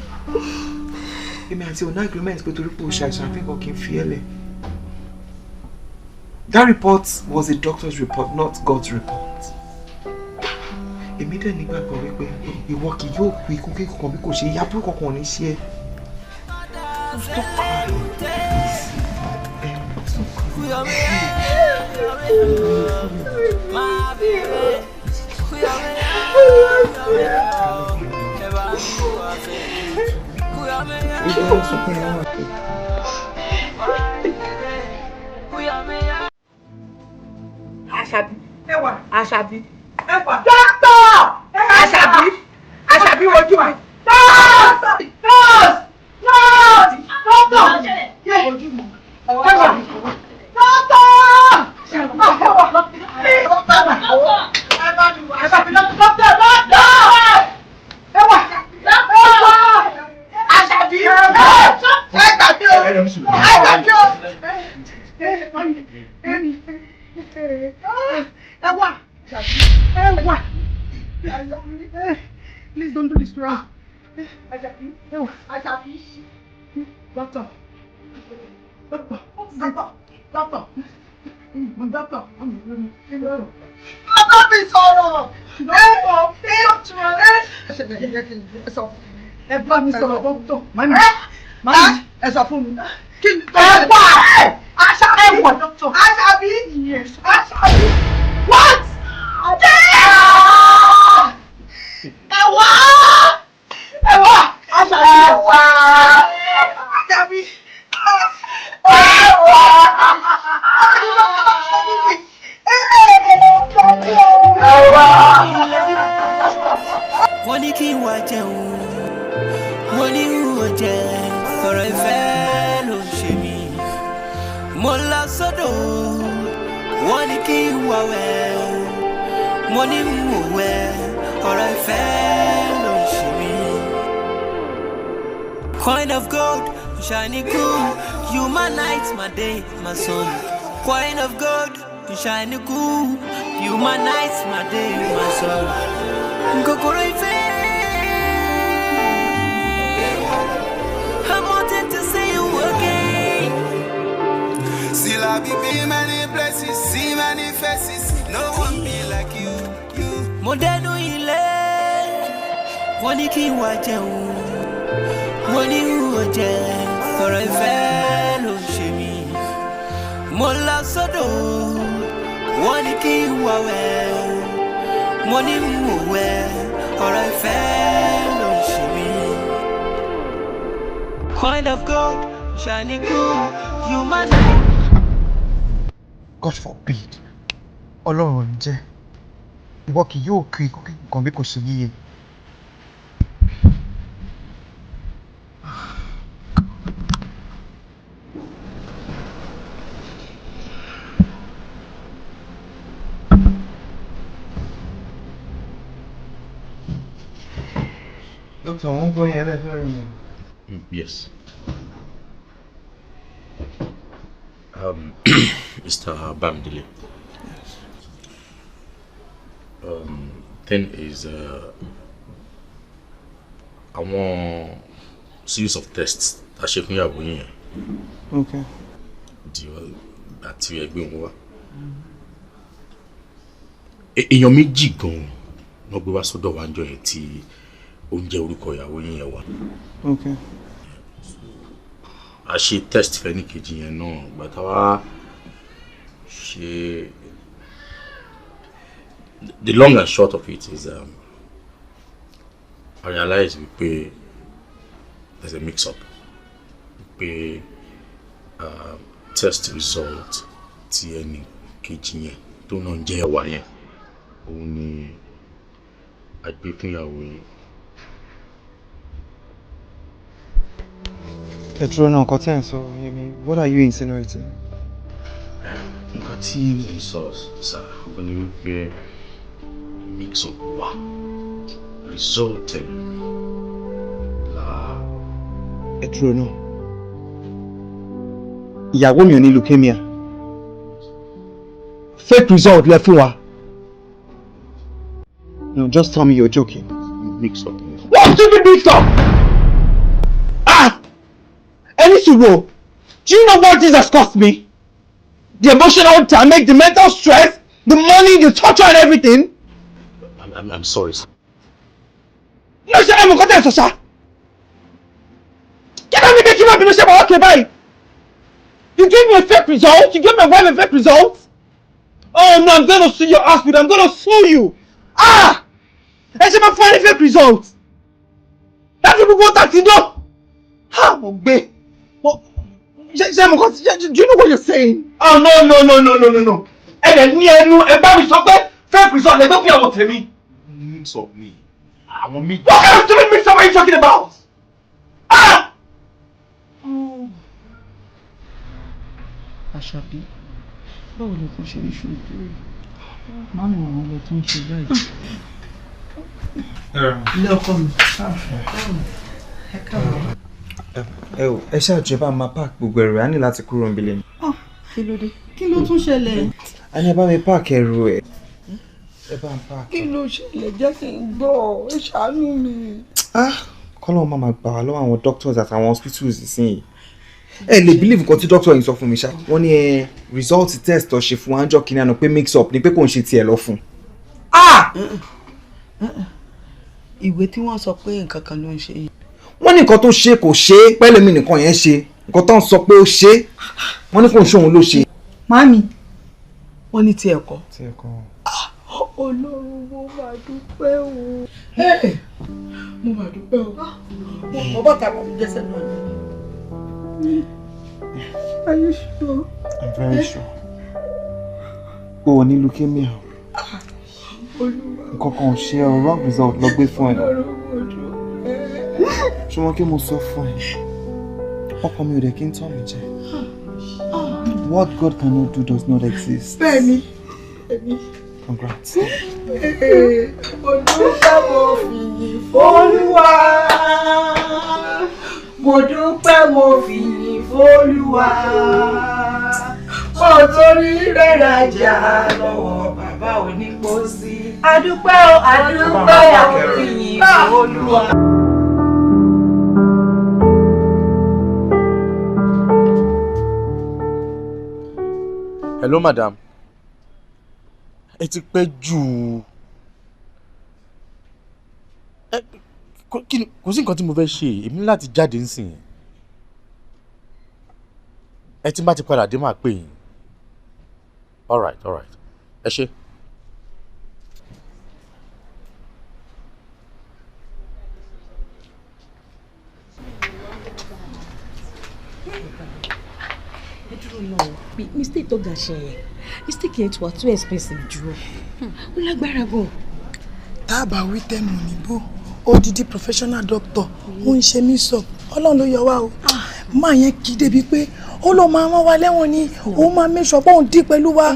Speaker 18: Èmi àti ọ̀nà agreement pé torí pé o ṣàìsàn àfihàn kí n fi ẹ́ lẹ̀. That report was a doctor's report, not God's report. Èmi dẹ̀ nígbàgbọ́ wípé ìwọ kì yóò kú ikú kíkú kan bí kò ṣe ìyá burúkú kan ò ní ṣe ẹ́. Stop crying, please. Stop crying.
Speaker 4: Àṣàbí, ẹwà, Àṣàbí, ẹwà. Dókítà! Àṣàbí, Àṣàbí wojú mi. Nọ́ọ̀sì! Nọ́ọ̀sì! Nọ́ọ̀sì! Dókítà! Yé wojú mi. Ẹwà. Dókítà! Ẹwà. Àṣàbí, dókítà! Dókítà! Ẹwà. Ẹwà. Àṣàbí. Ẹ gbà mí o. Ẹ gbà mí o. Ẹwà. Ẹwà. Please don't do this to her. Àṣàbí. Àṣàbí. Doctor. Doctor. Doctor. Doctor. Doctor. Bàbá mi sọ̀rọ̀. Ẹ bá mi sọ̀rọ̀ doctor. Mami. Mami. Ẹ sọ fún mi. Kí ni ẹwà? Àṣàbí. Ẹwà doctor. Àṣàbí. Yes. Àṣàbí. What? Yeah! Ẹwà! Ẹwà! Àṣàbí. Ẹwà! Àṣàbí. Ẹwà! Ẹwà!
Speaker 7: Wọ́n ní kí n wá jẹun, mo ní n ò jẹ, ọ̀rọ̀ ìfẹ́ ló ń ṣe mí. Mo lọ sódò, wọ́n ní kí n wá wẹ̀, mo ní n ò wẹ̀, ọ̀rọ̀ ìfẹ́ ló ń ṣe mí. Coin of gold, shiny cool, you my night, my day, my sun. Coin of gold, shiny cool, you my night, my day, my sun. Kòkòrò ìfẹ́. I'm wanting to see you again.
Speaker 10: Still I be many places, see many faces. No one be like you, you.
Speaker 7: Mo dẹnu ilé, wọ́n ní kí n wá jẹun, mo ní n ò jẹ, ọ̀rọ̀ ìfẹ́ ló ń ṣe mí. Mo lọ sódò, wọ́n ní kí n wá wẹ̀, mo ní n ò wẹ̀, ọ̀rọ̀ ìfẹ́ ló ń ṣe mí. Coin of gold, shiny cool, you my night.
Speaker 18: God forbid. Ọlọ́run ò ní jẹ́. Ìwọ kì yóò kú ikú kíkan bí kò ṣe yíyẹ. Doctor, wọ́n gbọ́ yẹn lẹ́fẹ̀ẹ́ rí mi.
Speaker 22: Yes. Mr. Bamidele.
Speaker 18: Yes.
Speaker 22: Thing is, àwọn series of tests tá a ṣe fún ìyàwó yín yẹn.
Speaker 18: Okay.
Speaker 22: Di àti ẹgbẹ́ wọn wá. Èèyàn méjì gan-an ló gbé wá sọ́dọ̀ wa níjọ́ yẹn tí ó ń jẹ́ orúkọ ìyàwó yín yẹn wá.
Speaker 18: Okay.
Speaker 22: A ṣe test fẹ́ni kejì yẹn náà, ìgbà tá a wá ṣe, the long and short of it is, I realize wípé there's a mix up, wípé Test result ti ẹnì kejì yẹn tó náà ń jẹ́ ẹwà yẹn, òun ni a gbé fún ìyàwó yín.
Speaker 18: Ẹ dúró náà, nǹkan tẹ́ ẹ̀ ń sọ yé mi. What are you insinuating?
Speaker 22: Nǹkan tí mò ń sọ, sir, òun ni wípé mix up wà, result ẹ̀ la.
Speaker 18: Ẹ dúró náà. Ìyàwó mi ò ní leukemia. Fake result lẹ fún wa. No, just tell me you're joking.
Speaker 22: Mix up.
Speaker 18: What stupid mix up? Ah! Ẹni sùúrù, do you know what this has cost me? The emotional damage, the mental stress, the money, the torture and everything.
Speaker 22: I'm sorry, sir.
Speaker 18: No, ṣe ẹ mọ̀ nǹkan tẹ́ ẹ sọ ṣá. Kí ló ní kí n má bínú ṣe wà ókè báyìí? You gave me a fake result. You gave my wife a fake result. Oh no, I'm gonna sue your hospital. I'm gonna sue you. Ah! Ẹ ṣe máa fún ẹ ní fake result. Láti gbogbo tàtí dán. Ha! Mo gbé. Ṣé mo kọ́ do you know what you're saying? Oh no no no no no no no. Ẹ dẹ̀ ní ẹnu ẹ bá mi sọ pé fake result lẹ gbé fún ìyàwó tèmi.
Speaker 22: Mix up ni. Àwọn méjì.
Speaker 18: What kind of stupid mix up are you talking about? Ah!
Speaker 4: Àṣàbí, báwo ló kún ṣe ń ṣojú rẹ̀? Màmí àwọn ọmọ tó ń ṣe báyìí. Ilé ọkọ mi. Ẹ káàbọ̀.
Speaker 18: Ẹ ò ẹ ṣáàjọ bá máa park gbogbo ẹrù ẹ, á ní láti kúrò níbí lẹ́nu.
Speaker 4: Kí ló dé?
Speaker 6: Kí ló tún ṣẹlẹ̀?
Speaker 18: A ní ẹ bá mi park ẹrù ẹ. Ẹ bá ń park.
Speaker 17: Kí ló ṣẹlẹ̀? Jẹ́ kí n gbọ́, ẹ ṣàánú mi.
Speaker 18: Kọ́lọ́ máa máa gbà wá lọ́wọ́ àwọn doctors àtàwọn hospitals ìsinyìí. Ẹ lè believe nǹkan tí doctor yìí sọ fún mi ṣá. Wọ́n ní ẹ result test tó ṣe fún anjọ́ kìíní àná pé mix up ni, pé kò ń ṣe tiẹ̀ lọ fún.
Speaker 4: Ìwé tí wọ́n sọ pé nǹkan kan ló ń ṣe yìí.
Speaker 18: Wọ́n ní nǹkan tó ṣe kò ṣe é, pẹ́lú mi nìkan yẹn ṣe nǹkan tó ń sọ pé ó ṣe é, wọ́n ní kò ń ṣe òun ló ṣe.
Speaker 4: Màámi, wọ́n ní tiẹ̀ kọ́.
Speaker 18: Tiẹ̀ kọ́.
Speaker 17: Ọlọ́run, mo máa dúpẹ́ o. Mo máa dúpẹ́ o. Mo bàtà bàbí jẹ́sẹ̀ náà ni. Are you sure?
Speaker 18: I'm very sure. O ò ní leukemia. Nǹkan kan ò ṣe ẹ́, wrong result lọ gbé fún ẹ. Ṣùgbọ́n kí mo sọ fún ẹ, ọkọ mi ò dẹ̀ kí n tàn mí jẹ. What God cannot do does not exist.
Speaker 17: Bẹ́ẹ̀ni, bẹ́ẹ̀ni.
Speaker 18: Congrats.
Speaker 17: Mo dúpẹ́, mo fìyìn f'Olúwa. Mo dúpẹ́, mo fìyìn f'Olúwa. Mo torí rẹ̀ rajà lọ́wọ́ bàbá onípósí.
Speaker 19: Adúpẹ́ o, adúpẹ́ o, fìyìn f'Olúwa.
Speaker 22: Hello madam, ẹ ti pẹ́ jù. Ẹ kò sí nǹkan tí mo fẹ́ ṣe, èmi ní láti jáde nísìnyí. Ẹ tí n bá ti padà dé máa pè yín. All right, all right, ẹ ṣé.
Speaker 6: Ẹ dúró náà, mistake tó ga ṣe yẹn, mistake yẹn ti wà too expensive jù ọ, ó lágbára gan.
Speaker 17: Tá a bá wí tẹnu níbó, odidi professional doctor ó ń ṣe mí sọ, Ọlọ́run ló yọ wá o. Máa yẹn kí débi pé ó lọ máa rán wa lẹ́wọ̀n ni, òun máa make sure pé òun dí pẹ̀lú wa.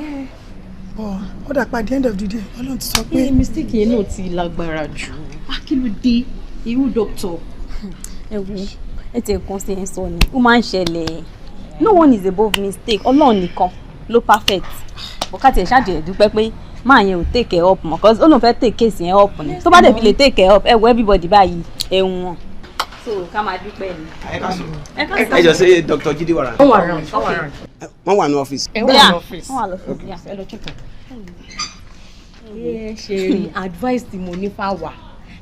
Speaker 17: Bọ̀ ó dà pa at the end of the day, Ọlọ́run ti sọ pé.
Speaker 6: Mistake yẹn náà ti lágbára jù.
Speaker 19: Kí ló dé irú doctor? Ẹ wo, ẹ tẹ̀ kàn sí ẹ sọ ni, ó máa ń ṣẹlẹ̀. No one is above mistake, Ọlọ́run nìkan ló perfect. Bọ́kátì ẹ̀ ṣáàjì ẹ̀ dúpẹ́ pé máa yẹn ò take it up mọ́, cause ó lóun fẹ́ take case yẹn up ni. Tó bá dẹ̀ fi lè take it up, ẹ wo everybody báyìí ẹ̀wọ̀n. So ká máa dúpẹ́ ni.
Speaker 5: Ẹ jọ ṣe Dr. Jide wà round.
Speaker 6: Wọ́n wà round.
Speaker 5: Wọ́n wà ní ọ́fíìsì.
Speaker 6: Wọ́n wà ní ọ́fíìsì. Wọ́n wà lọ́fíìsì. Ẹ lọ check up. Ẹ ṣe rí advice tí mo ní fáwa,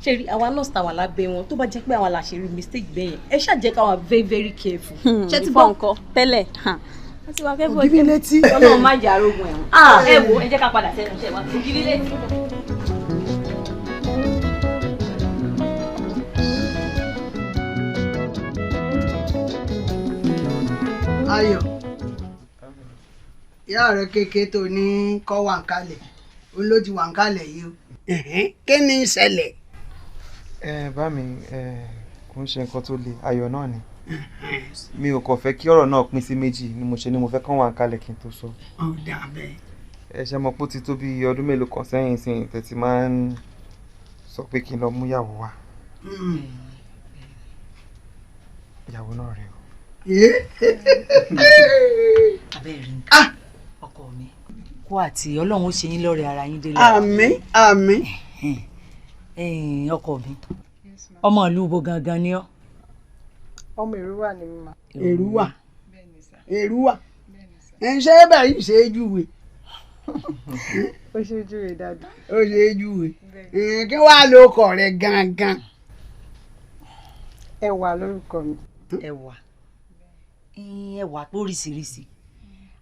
Speaker 6: ṣe rí àwa nurse tàwa lábẹ́ wọn, tó bá jẹ́ pé àwa la ṣe rí mistake bẹ́ẹ̀ yẹn, ẹ ṣáà jẹ́ ká wà very very careful.
Speaker 19: Ṣé ti bọ́ nǹkan tẹ́lẹ̀?
Speaker 17: Ògiri létí.
Speaker 19: Ọlọ́run má jẹ́ arógun ẹ̀wọ̀n. Ẹ wo, ẹ jẹ́ ká padà sẹ́nu iṣẹ́ wa. Ògiri létí.
Speaker 17: Ayọ̀.
Speaker 8: Ìyá rẹ kékeré tó ní kọ́ wà ń kalẹ̀, òun ló ti wà ń kalẹ̀ yìí o. Kí ni ń ṣẹlẹ̀?
Speaker 18: Ẹ bá mi, ẹ kò ń ṣe nǹkan tó le, ayọ̀ náà ni. Mi ò kàn fẹ́ kí ọ̀rọ̀ náà pín sí méjì ni mo ṣe ni mo fẹ́ kàn wà ń kalẹ̀ kí n tó sọ.
Speaker 8: Ó dà bẹ́ẹ̀.
Speaker 18: Ẹ ṣe mọ̀ pé ó ti tó bí ọdún mélòó kan sẹ́yìn sí tẹ̀tí máa ń sọ pé kí n lọ mú ìyàwó wá. Ìyàwó náà rèé o.
Speaker 4: Abẹ́rẹ́ nǹkan ọkọ mi kó àti Ọlọ́run ó ṣe yín lọ́rẹ̀ ara yín délé.
Speaker 8: Àmín, àmín.
Speaker 4: Ọkọ mi, ọmọ ìlú ibo gangan ni ọ́?
Speaker 6: Ọmọ Èrúwà ni mo mà.
Speaker 8: Èrúwà, Èrúwà, ẹ ṣe bẹ́ẹ̀ yìí ṣe é júwe.
Speaker 6: Ó ṣe é júwe dáadáa.
Speaker 8: Ó ṣe é júwe. Kí wàá lo ọkọ rẹ gangan?
Speaker 6: Ẹwà lórúkọ mi.
Speaker 4: Ẹwà, ẹwà tó oríṣiríṣi,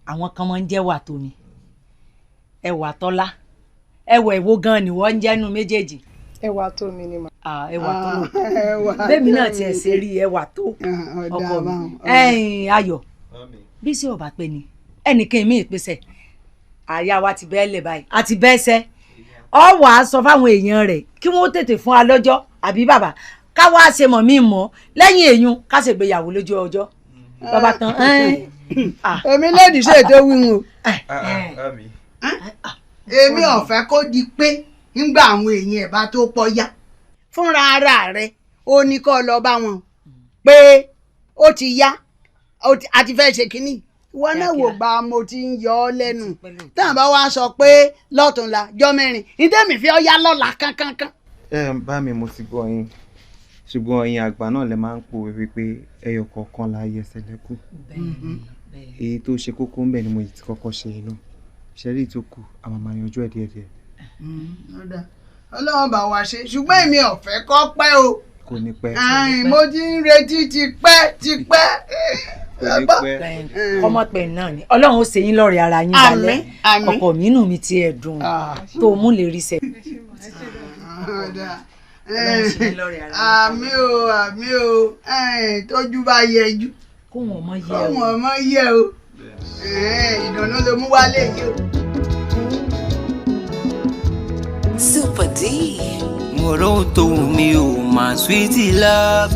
Speaker 4: àwọn kan máa ń jẹ́ wà tómi, ẹwà tọ́lá, ẹwà ìwo gan ni wọ́n ń jẹ́nu méjèèjì.
Speaker 6: Ẹwà tó mi ni mà.
Speaker 4: Ẹwà tó lò bẹ́ẹ̀mi náà tiẹ̀ ṣe rí ẹwà tó ọkọ mi. Ẹ̀yin Ayọ̀, bí sí ọba pé ni ẹnìkan mi ìpèsè àyà wa ti bẹ́ẹ̀ lẹ̀ báyìí àti bẹ́ẹ̀ sẹ́ ọ wà á sọ fáwọn èèyàn rẹ̀ kí wọ́n tètè fún wa lọ́jọ́ àbí bàbá ká wá ṣe mọ̀ mí mọ́ lẹ́yìn èèyàn ká ṣègbéyàwó lójú ọjọ́ bàbá tán.
Speaker 8: Èmi lòdì sí ètò wíwọ̀n o. Èmi ò fẹ́ kó di pé ńgbà àwọn èèyàn ẹ̀ bá tó pọ̀ yá fúnra ara rẹ̀ ó ní kó lọ bá wọn pé ó ti yá, a ti fẹ́ ṣe kínní. Ìwọ náà wò gba mo ti ń yọ ọ́ lẹ́nu táwọn bá wá sọ pé lọ́túnla jọ́ mẹ́rin ní tẹ́mi fi ọ́ yá lọ́la kánkánkan.
Speaker 18: Ẹ bá mi, mo ti gbọ́ yín, ṣùgbọ́n ẹ̀yin àgbà náà lè máa ń pòwe wípé ẹyọ kọ̀ọ̀kan la yẹsẹ̀ lẹ́kù. Èyí tó ṣe kókó ń bẹ̀ ni mo ti kọ́kọ́ ṣe iná ṣẹ́rí tó kù a máa máa yanjú ẹ̀ díẹ̀díẹ̀.
Speaker 8: Ọlọ́run bá wa ṣe, ṣùgbọ́n èmi ò fẹ́ kó pẹ́ o.
Speaker 18: Kò ní pẹ́.
Speaker 8: Mo ti ń retí tipẹ́ tipẹ́.
Speaker 18: Kò ní pẹ́.
Speaker 4: Ọmọ pẹ̀ náà ni Ọlọ́run ó ṣe yín lọ́rẹ̀ ara yín balẹ̀. Ọkọ mi inú mi ti ẹ̀ dùn tó mú lè rí sẹ́.
Speaker 8: Àmín o, àmín o, tójú bá yẹjú
Speaker 4: kóhun ọmọ yẹ o,
Speaker 8: kóhun ọmọ yẹ o, ìdùnnú ló mú wálé yìí o.
Speaker 7: Super D. Mo rohun tó wù mí o, my sweetie love.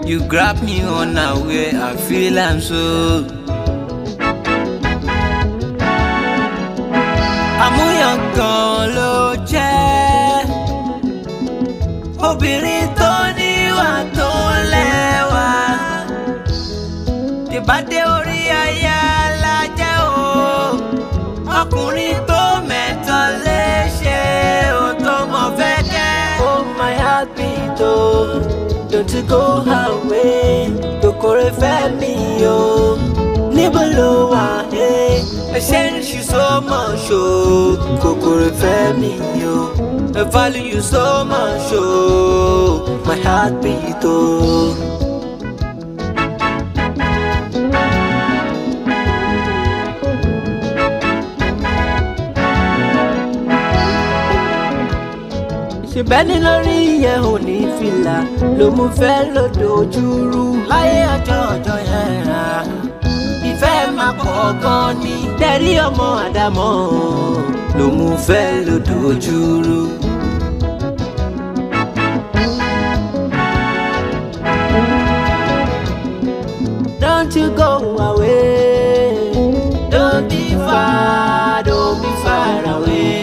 Speaker 7: You grab me unaware, I feel I'm so. Àmúyàn kan ló jẹ́, obìnrin tó níwà tó lẹ́wà. Ìbádé orí aya la jẹ́ o, ọkùnrin tó mẹ́tọ́ lè ṣe o tó mọ̀ fẹ́ kẹ́. Oh my heart beat o, don't you go away, kòkòrò fẹ́ mi o, níbo ló wà ẹ́? I cherish you so much o, kòkòrò fẹ́ mi o, I value you so much o, my heart beat o. Ṣèbẹ́ni lórí yẹn ò ní fìlà ló mú fẹ́ lọ́dọ̀ ojúrú. Láyé ọjọ́ ọjọ́ yẹn rà, ìfẹ́ máa pọ̀ gan ni. Tẹ̀rí ọmọ àdámọ́ ló mú fẹ́ lọ́dọ̀ ojúrú. Don't you go away, don't be far, don't be far away.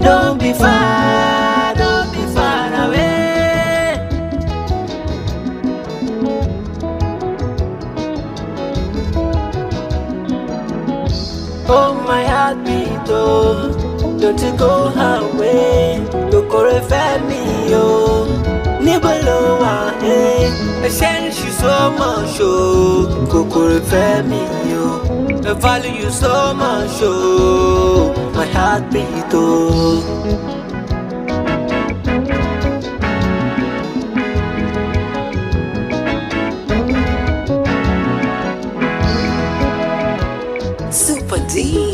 Speaker 7: Don't be far, don't be far away. Oh my heart beat oh, don't you go away. Kòkòrò fẹ́ mi o, níbo ló wà ẹ́? I cherish you so much oh, kòkòrò fẹ́ mi o. I value you so much oh, my heart beat oh. Super D.